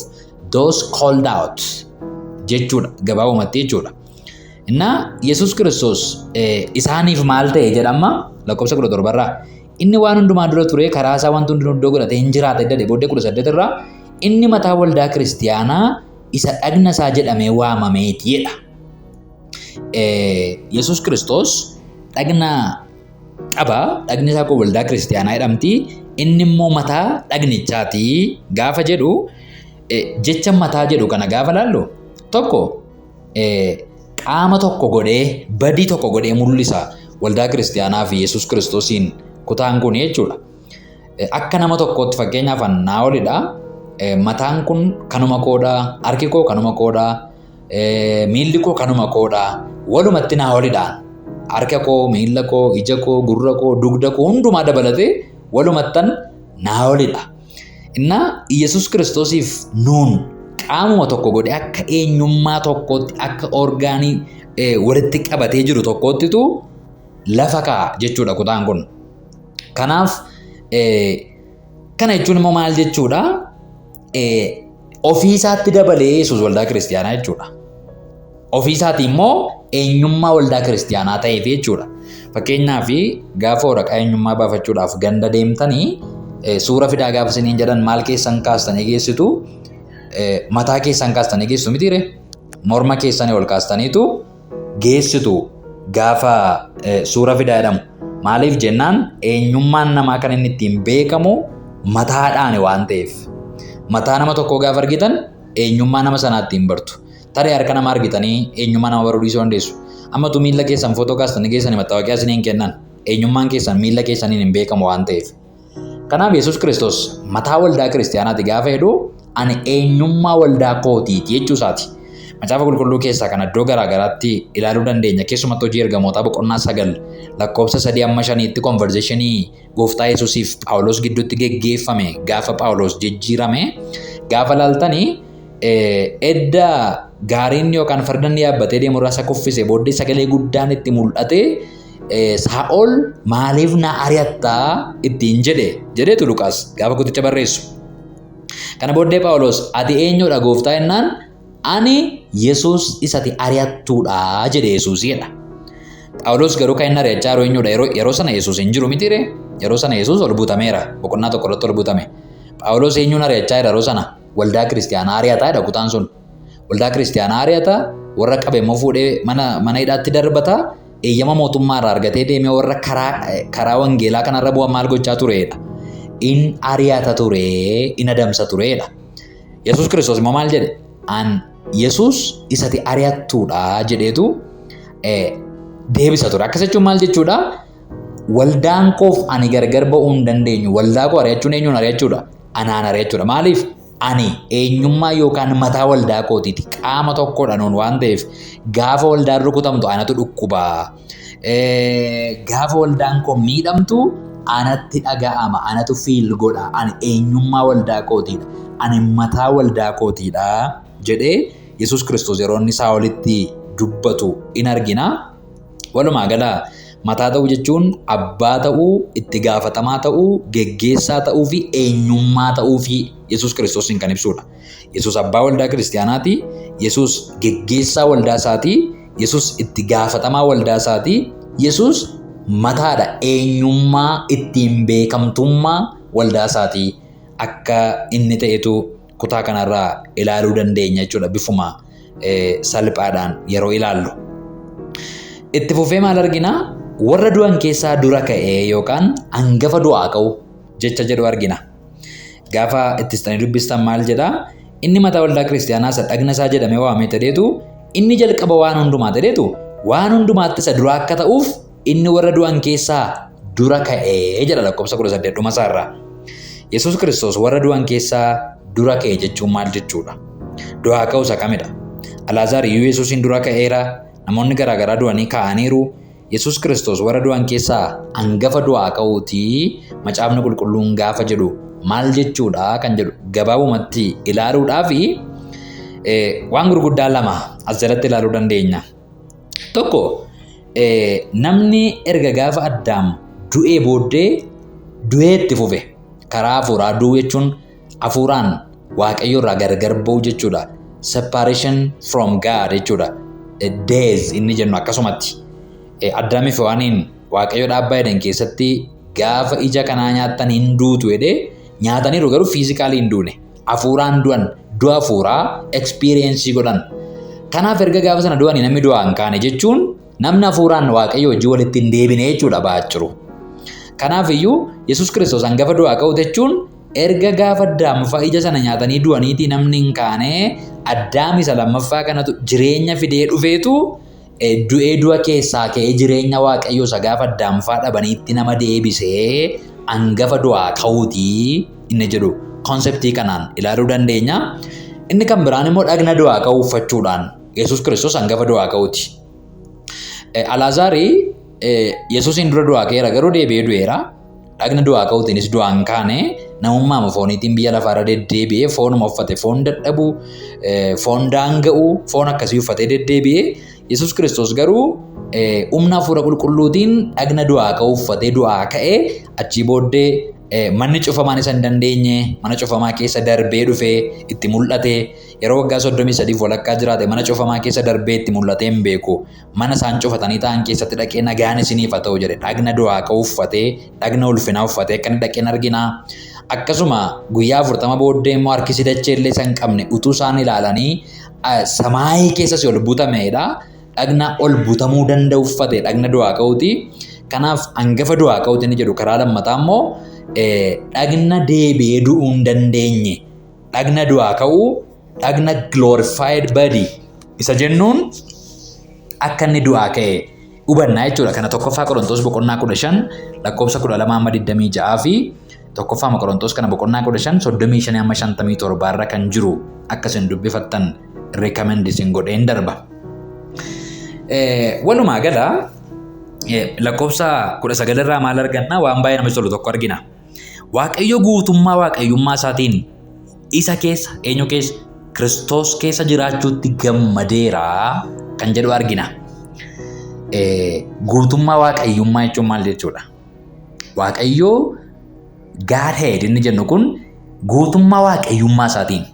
those called out jechuudha gabaabumatti jechuudha. Innaa Yesuus Kiristoos isaaniif maal ta'e jedhama lakkoofsa 17 irraa. Inni waan hundumaa dura ture, karaa isaa wanti hundinuu iddoo godhatee hin jiraata jedhe. Booddee 18 irraa inni mataa waldaa kiristiyaanaa isa dhagna isaa jedhamee waamameeti jedha. Yesuus Kiristoos dhagna qaba. Dhagni isaa kun waldaa kiristiyaanaa jedhamti. Inni immoo mataa dhagnichaati gaafa jedhu, jecha mataa jedhu kana gaafa laallu, tokko qaama tokko godhee, badii tokko godhee mul'isa waldaa kiristiyaanaa fi Yesuus Kiristoosiin kutaan kun jechuudha. Akka nama tokkootti, fakkeenyaaf annaa olidha. Mataan kun kanuma koodhaa, harki koo kanuma koodhaa, miilli koo kanuma koodhaa, walumatti naa olidhaan. Harka koo, miilla koo, ija koo, gurra koo, dugda koo hundumaa dabalatee walumattan naa olidha. Innaa Yesuus Kiristoosiif nuun qaamuma tokko godhee, akka eenyummaa tokkootti, akka orgaanii walitti qabatee jiru tokkoottitu lafa kaa'a jechuudha kutaan kun. Kanaaf kana jechuun immoo maal jechuudha? Ofii isaatti dabalee Yesuus waldaa kiristiyaanaa jechuudha. Ofii isaatii immoo eenyummaa waldaa kiristiyaanaa ta'eef jechuudha. Fakkeenyaaf, gaafa waraqaa eenyummaa baafachuudhaaf ganda deemtanii suura fidaa gaafa isiniin jedhan, maal keessan kaastanii geessitu? Mataa keessan kaastanii geessitu mitiire? Morma keessanii ol kaastaniitu geessitu gaafa suura fidaa jedhamu. Maaliif jennaan, eenyummaan namaa kan inni ittiin beekamu mataadhaan waan ta'eef. Mataa nama tokkoo gaafa argitan Eenyummaa nama sanaa ittiin bartu. Tarii harka nama argitanii eenyummaa nama baruu dhiisuu dandeessu. Ammatu miilla keessan footoo kaastanii keessanii mattaawoqiyaa isiniin kennan. Eenyummaan keessan miilla keessaniin hin beekamu waan ta'eef. Kanaaf Yesuus Kiristoos mataa waldaa kiristaanaati gaafa jedhu ani eenyummaa waldaa kootiiti jechuu isaati. Macaafa qulqulluu keessaa kan iddoo garaa garaatti ilaaluu dandeenya. Keessumattuu hojii ergamootaa boqonnaa 9 lakkoofsa 3-5tti konverzeeshinii gooftaa Yesuusiif Phaawulos gidduutti geggeeffame gaafa Phaawulos jijjiirame gaafa laaltanii edda gaariin yookaan fardanni yaabbatee deemu irraa isa kuffise booddee sagalee guddaan itti mul'ate Saa'ol maaliif na ari'attaa ittiin jedhe jedheetu Luqaas gaafa kuticha barreessu. Kana booddee Phaawulos ati eenyudha gooftaa jennaan ani Yesuus isati ari'attuudha jedhe Yesuus jedha. Phaawulos garuu kan inni ari'achaa jiru eenyudha? Yeroo sana Yesuus hin jiru mitiire? Yeroo sana Yesuus ol butameera. Boqonnaa 1 irratti ol butame. Phaawulos eenyuun ari'achaa jira yeroo sana? Waldaa kiristaanaa ari'ataa jedha kutaan sun. Waldaa kiristaanaa ari'ata, warra qabe immoo fuudhee mana hidhaatti darbata. Eeyyama mootummaa irraa argatee deemee warra karaa wangeelaa kanarra bu'an maal gochaa tureedha? In ari'ata ture, in adamsa tureedha. Yesuus Kiristoos immoo maal jedhe? An Yesuus isati ari'attuudha jedheetu deebisa ture. Akkas jechuun maal jechuudha? Waldaan koof ani gargar ba'uu hin dandeenyu. Waldaa koo ari'achuun eenyuun ari'achuudha? Anaan ari'achuudha. Maaliif? Ani eenyummaa yookaan mataa waldaa kootiiti. Qaama tokkodha nuun waan ta'eef gaafa waldaan rukutamtu anatu dhukkuba. Gaafa waldaan koo miidhamtu anatti dhaga'ama. Anatu fiil godha. Ani eenyummaa waldaa kootiidha. Ani mataa waldaa kootiidha jedhee Yesuus Kiristoos yeroo inni Saa'olitti dubbatu in argina. Walumaa gala mataa ta'uu jechuun abbaa ta'uu, itti gaafatamaa ta'uu, geggeessaa ta'uu fi eenyummaa ta'uu fi Yesuus Kiristoosiin kan ibsudha. Yesuus abbaa waldaa kiristaanaati. Yesuus geggeessaa waldaa isaati. Yesuus itti gaafatamaa waldaa isaati. Yesuus mataadha eenyummaa ittiin beekamtummaa waldaa isaati akka inni ta'etu kutaa kanarraa ilaaluu dandeenya jechuudha bifuma salphaadhaan yeroo ilaallu. Itti fufee maal argina? Warra du'an keessaa dura ka'ee yookaan hangafa du'aa ka'u jecha jedhu argina. Gaafa ittistanii dubbistan maal jedhaa? Inni mataa waldaa kiristaanaa isa dhagna isaa jedhamee waamee ta'eetu inni jalqaba waan hundumaa ta'eetu waan hundumaatti isa dura akka ta'uuf inni warra du'an keessaa dura ka'ee jedha lakkoofsa 18 dhuma isaarraa. Yesuus Kiristoos warra du'an keessaa dura ka'e jechuun maal jechuudha? Du'aa ka'u isa kamidha? Alaazaar iyyuu Yesuusiin dura ka'eera. Namoonni garaagaraa du'anii ka'aniiru. Yesuus Kiristoos warra du'an keessaa hangafa du'aa ka'uutii macaafni qulqulluun gaafa jedhu maal jechuudha kan jedhu gabaabumatti ilaaluudhaaf waan gurguddaa lama as jalatti ilaaluu dandeenya. Tokko namni erga gaafa Addaam du'ee booddee du'ee itti fufe karaa hafuuraa du'uu jechuun hafuuraan Waaqayyo irraa gargar ba'uu jechuudha. Separation from God jechuudha. Death inni jennu akkasumatti. Addaamii fi Hewaaniin Waaqayyo dhaabbaa Eden keessatti gaafa ija kanaa nyaattan hin duutu jedhee nyaataniiru garuu fiizikaalii hin duune. Hafuuraan du'an du'a hafuuraa ekspiriyeensii godhan. Kanaaf erga gaafa sana du'anii namni du'aa hin kaane jechuun namni hafuuraan Waaqayyo wajjin walitti hin deebine jechuudha ba'aa jiru. Kanaaf iyyuu Yesuus Kiristoos hangafa du'aa ka'u jechuun erga gaafa Addaam fa'a ija sana nyaatanii du'aniitii namni hin kaane Addaam isa lammaffaa kanatu jireenya fidee dhufeetu du'ee du'a keessaa ka'ee jireenya Waaqayyoo isa gaafa Addaam fa'a dhabaniitti nama deebisee hangafa du'aa ka'uutii inni jedhu konseptii kanaan ilaaluu dandeenya. Inni kan biraan immoo dhagna du'aa ka'uu uffachuudhaan Yesuus Kiristoos hangafa du'aa ka'uuti. Alaazaari Yesuusiin dura du'aa ka'eera garuu deebi'ee du'eera. Dhagna du'aa ka'uutiinis du'aa hin kaane namummaa fooniitiin biyya lafaarra deddeebi'ee foonuma uffate foon dadhabu foon daanga'u foon akkasii uffatee deddeebi'ee Yesuus Kiristoos garuu humna hafuura qulqulluutiin dhagna du'aa ka'uu uffatee du'aa ka'ee achii booddee manni cufamaan isa hin dandeenye mana cufamaa keessa darbee dhufee itti mul'ate yeroo waggaa 33 walakkaa jiraate mana cufamaa keessa darbee itti mul'atee hin beeku. Mana isaan cufatanii ta'an keessatti dhaqee nagaan isiniif haa ta'u jedhe dhagna du'aa ka'uu uffatee dhagna ulfinaa uffatee akka inni dhaqeen argina. Akkasuma guyyaa 40 booddee immoo harkisi dachee illee isa hin qabne utuu isaan ilaalanii samaayii keessas ol butameedha. Dhagna ol butamuu danda'u uffate dhagna du'aa ka'uuti. Kanaaf hangafa du'aa ka'uuti inni jedhu karaa lammataa immoo dhagna deebi'ee du'uu hin dandeenye dhagna du'aa ka'uu Dhagna glorified body isa jennuun akka inni du'aa ka'e hubannaa jechuudha. Kana 1ffaa Qorontos boqonnaa 15 lakkoofsa 12 hamma 26 fi 1ffaa Qorontos kana boqonnaa 15 35 hamma 57 irra kan jiru akka isin dubbifattan recommend isin godheen darba. Walumaa gala lakkoofsa 19 irraa maal arganna? Waan baay'ee namatti tolu tokko argina. Waaqayyo guutummaa waaqayyummaa isaatiin isa keessa, eenyu keessa? Kiristoos keessa jiraachuutti gammadeera kan jedhu argina. Guutummaa waaqayyummaa jechuun maal jechuudha? Waaqayyo Godhead inni jennu kun guutummaa waaqayyummaa isaatiin,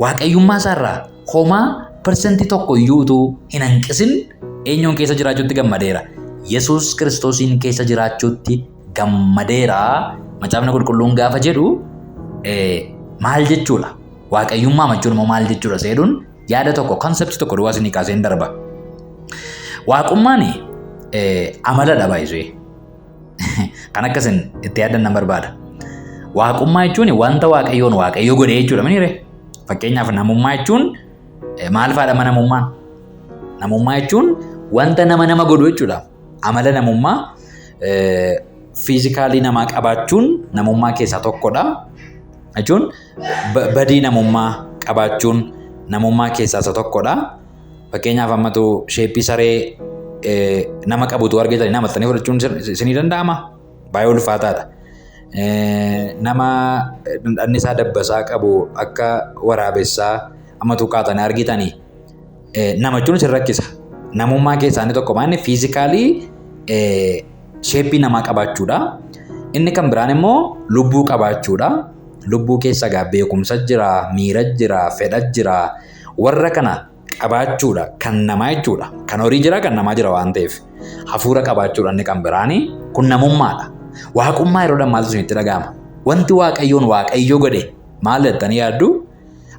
waaqayyummaa isaarraa homaa 1% iyyuu utuu hin hanqisin eenyuun keessa jiraachuutti gammadeera? Yesuus Kiristoosiin keessa jiraachuutti gammadeera. Macaafni Qulqulluun gaafa jedhu maal jechuudha? Waaqayyummaa jechuun immoo maal jechuudha? Seeduun yaada tokko, concept tokko duwwaa isinii kaaseen darba. Waaqummaan amaladha baay'isee. Kan akkasin itti yaadan nan barbaada. Waaqummaa jechuun wanta Waaqayyoon Waaqayyo godhe jechuudha miniire. Fakkeenyaaf, namummaa jechuun maal faadha namummaan? Namummaa jechuun wanta nama nama godhu jechuudha. Amala namummaa physically namaa qabaachuun namummaa keessaa tokkodha. Jechuun badii namummaa qabaachuun namummaa keessaa isa tokkodha. Fakkeenyaaf, ammatu shape saree nama qabutu argatanii namattanii fudhachuun isinii danda'ama? Baay'ee ulfaataadha. Nama dhandhamni isaa dabbasaa qabu akka waraabessaa ammatu kaatanii argitanii nama jechuun isin rakkisa. Namummaa keessaa inni tokko maanni physically shape namaa qabaachuudha. Inni kan biraan immoo lubbuu qabaachuudha. Lubbuu keessa egaa beekumsa jira, miira jira, fedha jira. Warra kana qabaachuudha kan namaa jechuudha. Kan horii jira, kan namaa jira waan ta'eef. Hafuura qabaachuudha inni kan biraani kun namummaadha. Waaqummaa yeroo maaltu isinitti dhaga'ama? Wanti Waaqayyoon Waaqayyo godhe maal jettanii yaaddu?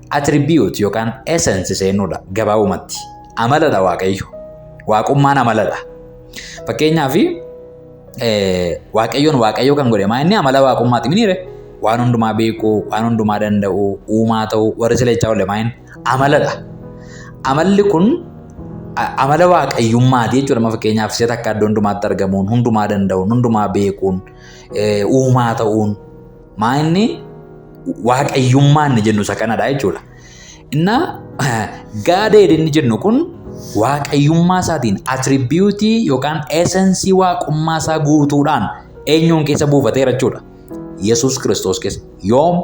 Attribute yookaan essence seenuudha gabaabumatti. Amaladha Waaqayyo. Waaqummaan amaladha. Fakkeenyaaf, Waaqayyoon Waaqayyo kan godhe maa inni amala waaqummaati miniire? Waan hundumaa beekuu, waan hundumaa danda'u, uumaa ta'uu, warri silechaa oole maa inni amaladha. Amalli kun amala waaqayyummaati jechuudha. Amma fakkeenyaaf, si'a takka iddoo hundumaatti argamuun, hundumaa danda'uun, hundumaa beekuun, uumaa ta'uun maa inni waaqayyummaa inni jennu isa kanadha jechuudha. Innaa Godhead inni jennu kun waaqayyummaa isaatiin attribute yookaan essence waaqummaa isaa guutuudhaan eenyuun keessa buufateera jechuudha? Yesuus Kiristoos keessa. Yoom?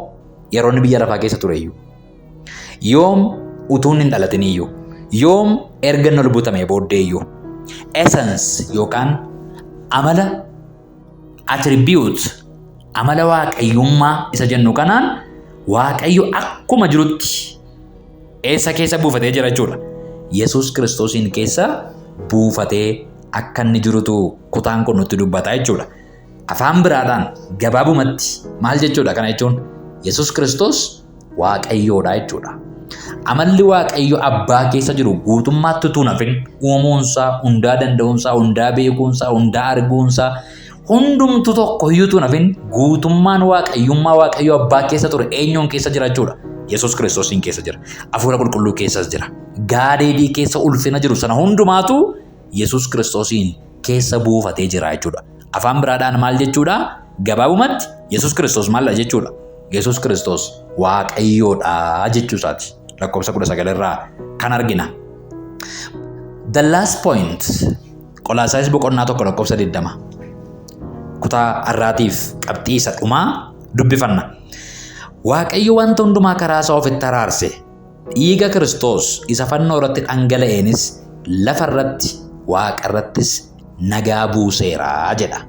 Yeroo inni biyya lafaa keessa ture iyyuu. Yoom? Utuu inni hin dhalatin iyyuu. Yoom? Erga inni ol butamee booddee iyyuu. Essence yookaan amala, attribute, amala waaqayyummaa isa jennu kanaan Waaqayyo akkuma jirutti eessa keessa buufatee jira jechuudha? Yesuus Kiristoosiin keessa buufatee akka inni jirutu kutaan kun nutti dubbata jechuudha. Afaan biraadhaan gabaabumatti maal jechuudha kana jechuun? Yesuus Kiristoos Waaqayyoodha jechuudha. Amalli Waaqayyo abbaa keessa jiru guutummaatti utuu hin hafin uumuunsaa, hundaa danda'uunsaa, hundaa beekuunsaa, hundaa arguunsaa, hundumtu tokko iyyuu utuu hin hafin guutummaan waaqayyummaa Waaqayyo abbaa keessa ture eenyuun keessa jira jechuudha? Yesuus Kiristoosiin keessa jira. Hafuura Qulqulluu keessas jira. Godhead keessa ulfina jiru sana hundumaatu Yesuus Kiristoosiin keessa buufatee jira jechuudha. Afaan biraadhaan maal jechuudha? Gabaabumatti Yesuus Kiristoos maal jechuudha? Yesuus Kiristoos Waaqayyoodha jechuusaati. Lakkoofsa 19 irraa kan argina. The last point, Qolaasaayis boqonnaa 1 lakkoofsa 20. Kutaa har'aatiif qabxii isa dhumaa dubbifanna. Waaqayyo wanta hundumaa karaa isaa ofitti araarse. Dhiiga Kiristoos isa fannoo irratti dhangala'eenis lafa irratti waaqa irrattis nagaa buuseera jedha.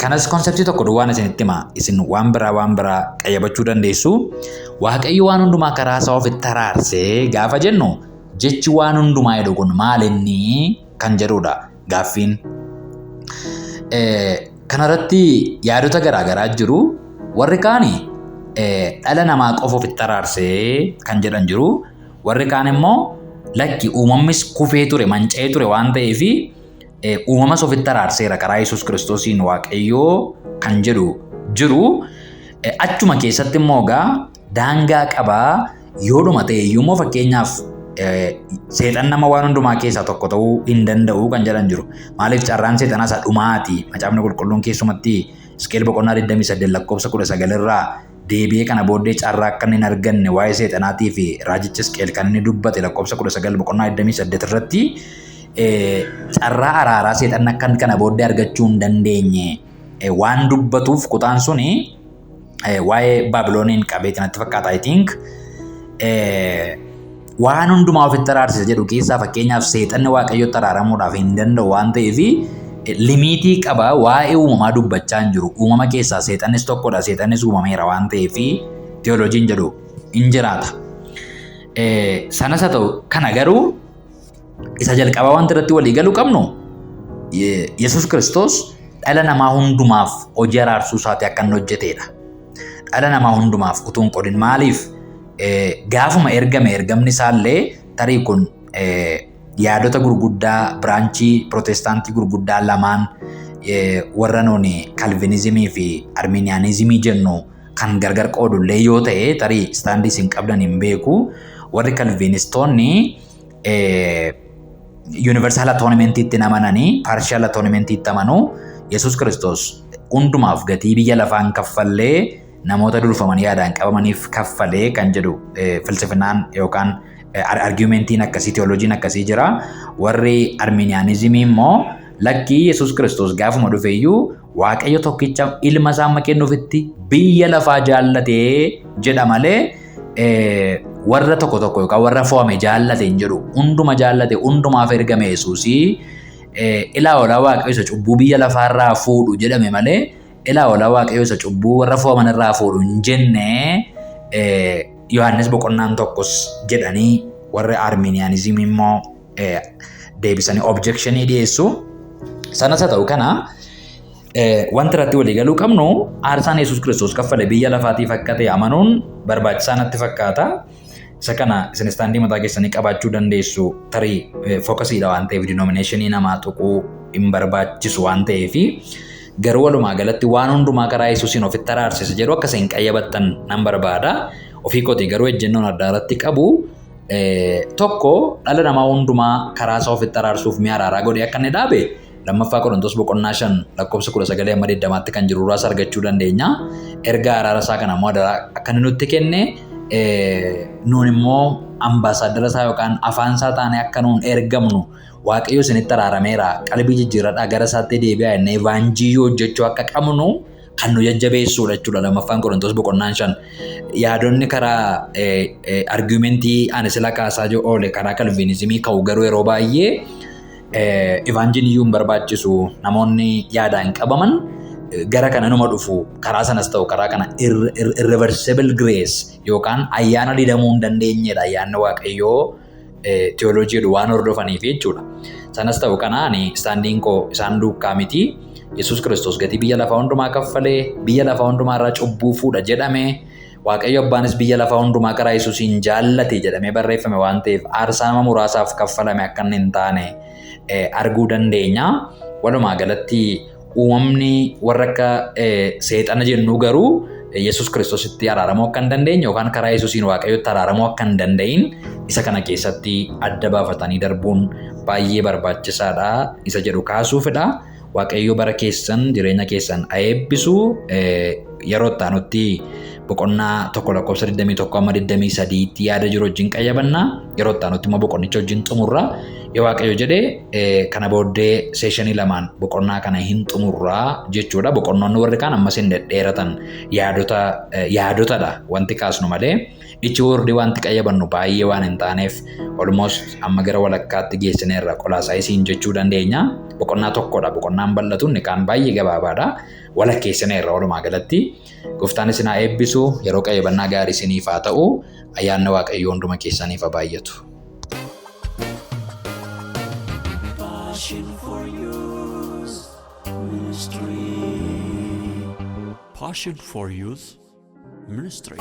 Kanas concept tokko duwwaan isinitti hima. Isin waan biraa qayyabachuu dandeessu. Waaqayyo waan hundumaa karaa isaa ofitti araarsee gaafa jennu, jechi waan hundumaa jedhu kun maal inni kan jedhudha gaaffiin. Kanarratti yaadota garaagaraa jiru. Warri kaani dhala namaa qofa ofitti araarsee kan jedhan jiru. Warri kaan immoo lakki, uumamnis kufee ture, manca'ee ture waan ta'eef uumamas ofitti araarseera karaa Yesuus Kiristoosiin Waaqayyoo kan jedhu jiru. Achuma keessatti immoo egaa Daangaa qabaa yoodhuma ta'e iyyuu immoo fakkeenyaaf seexan nama waan hundumaa keessaa tokko ta'uu hin danda'u kan jedhan jiru. Maaliif carraan seexanaa isa dhumaati. Macaafni qulqulluun keessumatti Hisqi'eel boqonnaa 28 lakkoofsa 19 irraa deebi'ee kana booddee carraa akka inni hin arganne waa'ee seexanaatii fi raajichi Hisqi'eel kan inni dubbate lakkoofsa 19 boqonnaa 28 irratti carraa araaraa seexanni akka inni kana booddee argachuu hin dandeenye waan dubbatuuf kutaan suni waa'ee Baabilooniin qabeeti natti fakkaata, I think. Waan hundumaa ofitti araarsisa jedhu keessaa fakkeenyaaf seexanni Waaqayyotti araaramuudhaaf hin danda'u waan ta'eef limiitii qaba. Waa'ee uumamaa dubbachaa hin jiru. Uumama keessaa seexannis tokkodha. Seexannis uumameera waan ta'eef teolojiin jedhu hin jiraata. Sanas haa ta'u kana garuu isa jalqabaa wanti irratti walii galuu qabnu Yesuus Kiristoos dhala namaa hundumaaf hojii araarsuu isaatii akka inni hojjetedha. Dhala namaa hundumaaf utuu hin qodin. Maaliif gaafuma ergame ergamni isaallee tarii kun yaadota gurguddaa branchii pirootestaantii gurguddaa lamaan warra nuuni kalvinizimii fi arminiyaanizimii jennu kan gargar qoodullee yoo ta'e, tarii standii isin qabdan hin beeku. Warri kalvinistoonni universal atonementiitti amananii partial atonementiitti amanu. Yesuus Kiristoos hundumaaf gatii biyya lafaan kaffallee namoota durfaman yaadaan qabamaniif kaffalee kan jedhu filsifinaan yookaan argumentiin akkasii, teolojiin akkasii jira. Warri arminiyaanizimii immoo lakkii, Yesuus Kiristoos gaafuma dhufeeyyuu Waaqayyo tokkicha ilma isaa amma kennuufitti biyya lafaa jaallatee jedha malee warra tokko tokko yookaan warra fo'ame jaallate hin jedhu. Hunduma jaallate, hundumaaf ergame Yesuusii. Ilaa hoolaa Waaqayyo isa cubbuu biyya lafaarraa fuudhu jedhame malee ilaa hoolaa Waaqayyo isa cubbuu warra fo'aman irraa fuudhu hin jenne Yohaannis boqonnaan tokkos jedhanii warri arminiyaanizimii immoo deebisanii objectionii dhiyeessu. Sanas haa ta'u kana wanti irratti walii galuu qabnu aarsaan Yesuus Kiristoos kaffale biyya lafaatiif akka ta'e amanuun barbaachisaa natti fakkaata. Isa kana isin standii mataa keessanii qabaachuu dandeessu. Tarii focusiidha waan ta'eef denominationii namaa tuquu hin barbaachisu waan ta'eef, garuu walumaa galatti waan hundumaa karaa Yesuusiin ofitti araarsisa jedhu akka isin qayyabattan nan barbaada. Ofii kootii garuu ejjennoon addaa irratti qabu tokko, dhala namaa hundumaa karaa isaa ofitti araarsuuf mi'a araaraa godhee akka inni dhaabe lammaffaa Qorontos boqonnaa 5 lakkoofsa 19 amma 20tti kan jiru irraas argachuu dandeenya. Ergaa araara isaa kana immoo adaraa akka inni nutti kenne, nuun immoo ambaasaaddara isaa yookaan afaan isaa taanee akka nuun ergamnu, Waaqayyo isinitti araarameera, qalbii jijjiirradhaa, gara isaatti deebi'aa jennee evangelii hojjechuu akka qabnu kan nu jajjabeessuudha jechuudha lammaffaan Qorontos boqonnaan 5. Yaadonni karaa argumentii ani sila kaasaa jiru oole karaa kalviinizimii ka'u garuu yeroo baay'ee evangelii iyyuu hin barbaachisu, namoonni yaadaan qabaman gara kana numa dhufu, karaa sanas ta'u karaa kana irreversible grace yookaan ayyaana didamuu hin dandeenyedha ayyaanni Waaqayyoo teoloojii jedhu waan hordofaniif jechuudha. Sanas ta'u kana ani standiin koo isaan duukaa miti. Yesuus Kiristoos gatii biyya lafaa hundumaa kaffalee biyya lafaa hundumaa irraa cubbuu fuudha jedhame. Waaqayyo abbaanis biyya lafaa hundumaa karaa Yesuusiin jaallate jedhamee barreeffame waan ta'eef aarsaa nama muraasaaf kaffalame akka inni hin taane arguu dandeenya. Walumaa galatti uumamni warra akka seexana jennu garuu Yesuus Kiristoositti araaramuu akka hin dandeenye yookaan karaa Yesuusiin Waaqayyotti araaramuu akka hin danda'in isa kana keessatti adda baafatanii darbuun baay'ee barbaachisaadha isa jedhu kaasuufidha. Waaqayyo bara keessan, jireenya keessan haa eebbisu. Yeroo itti aanutti boqonnaa 1 lakkoofsa 21 amma 23tti yaada jiru wajjin qayyabanna. Yeroo itti aanutti immoo boqonnicha wajjin xumurra. Yoo Waaqayyo jedhe kana booddee sessionii lamaan boqonnaa kana hin xumurraa jechuudha. Boqonnoonni warri kaan ammas hin dhedheeratan, yaadota yaadotadha wanti kaasnu malee. Ichi wordii wanti qayyabannu baay'ee waan hin taaneef almost amma gara walakkaatti geessineerra qolaasaayisiin jechuu dandeenya. Boqonnaa tokkodha. Boqonnaan bal'atu inni kaan baay'ee gabaabaadha. Walakkeessineerra walumaa galatti. Gooftaan isin haa eebbisu. Yeroo qayyabannaa gaarii isiniif haa ta'u. Ayyaanni Waaqayyoo hunduma keessaniif haa baay'atu. Passion for Youth Ministry. Passion for Youth Ministry.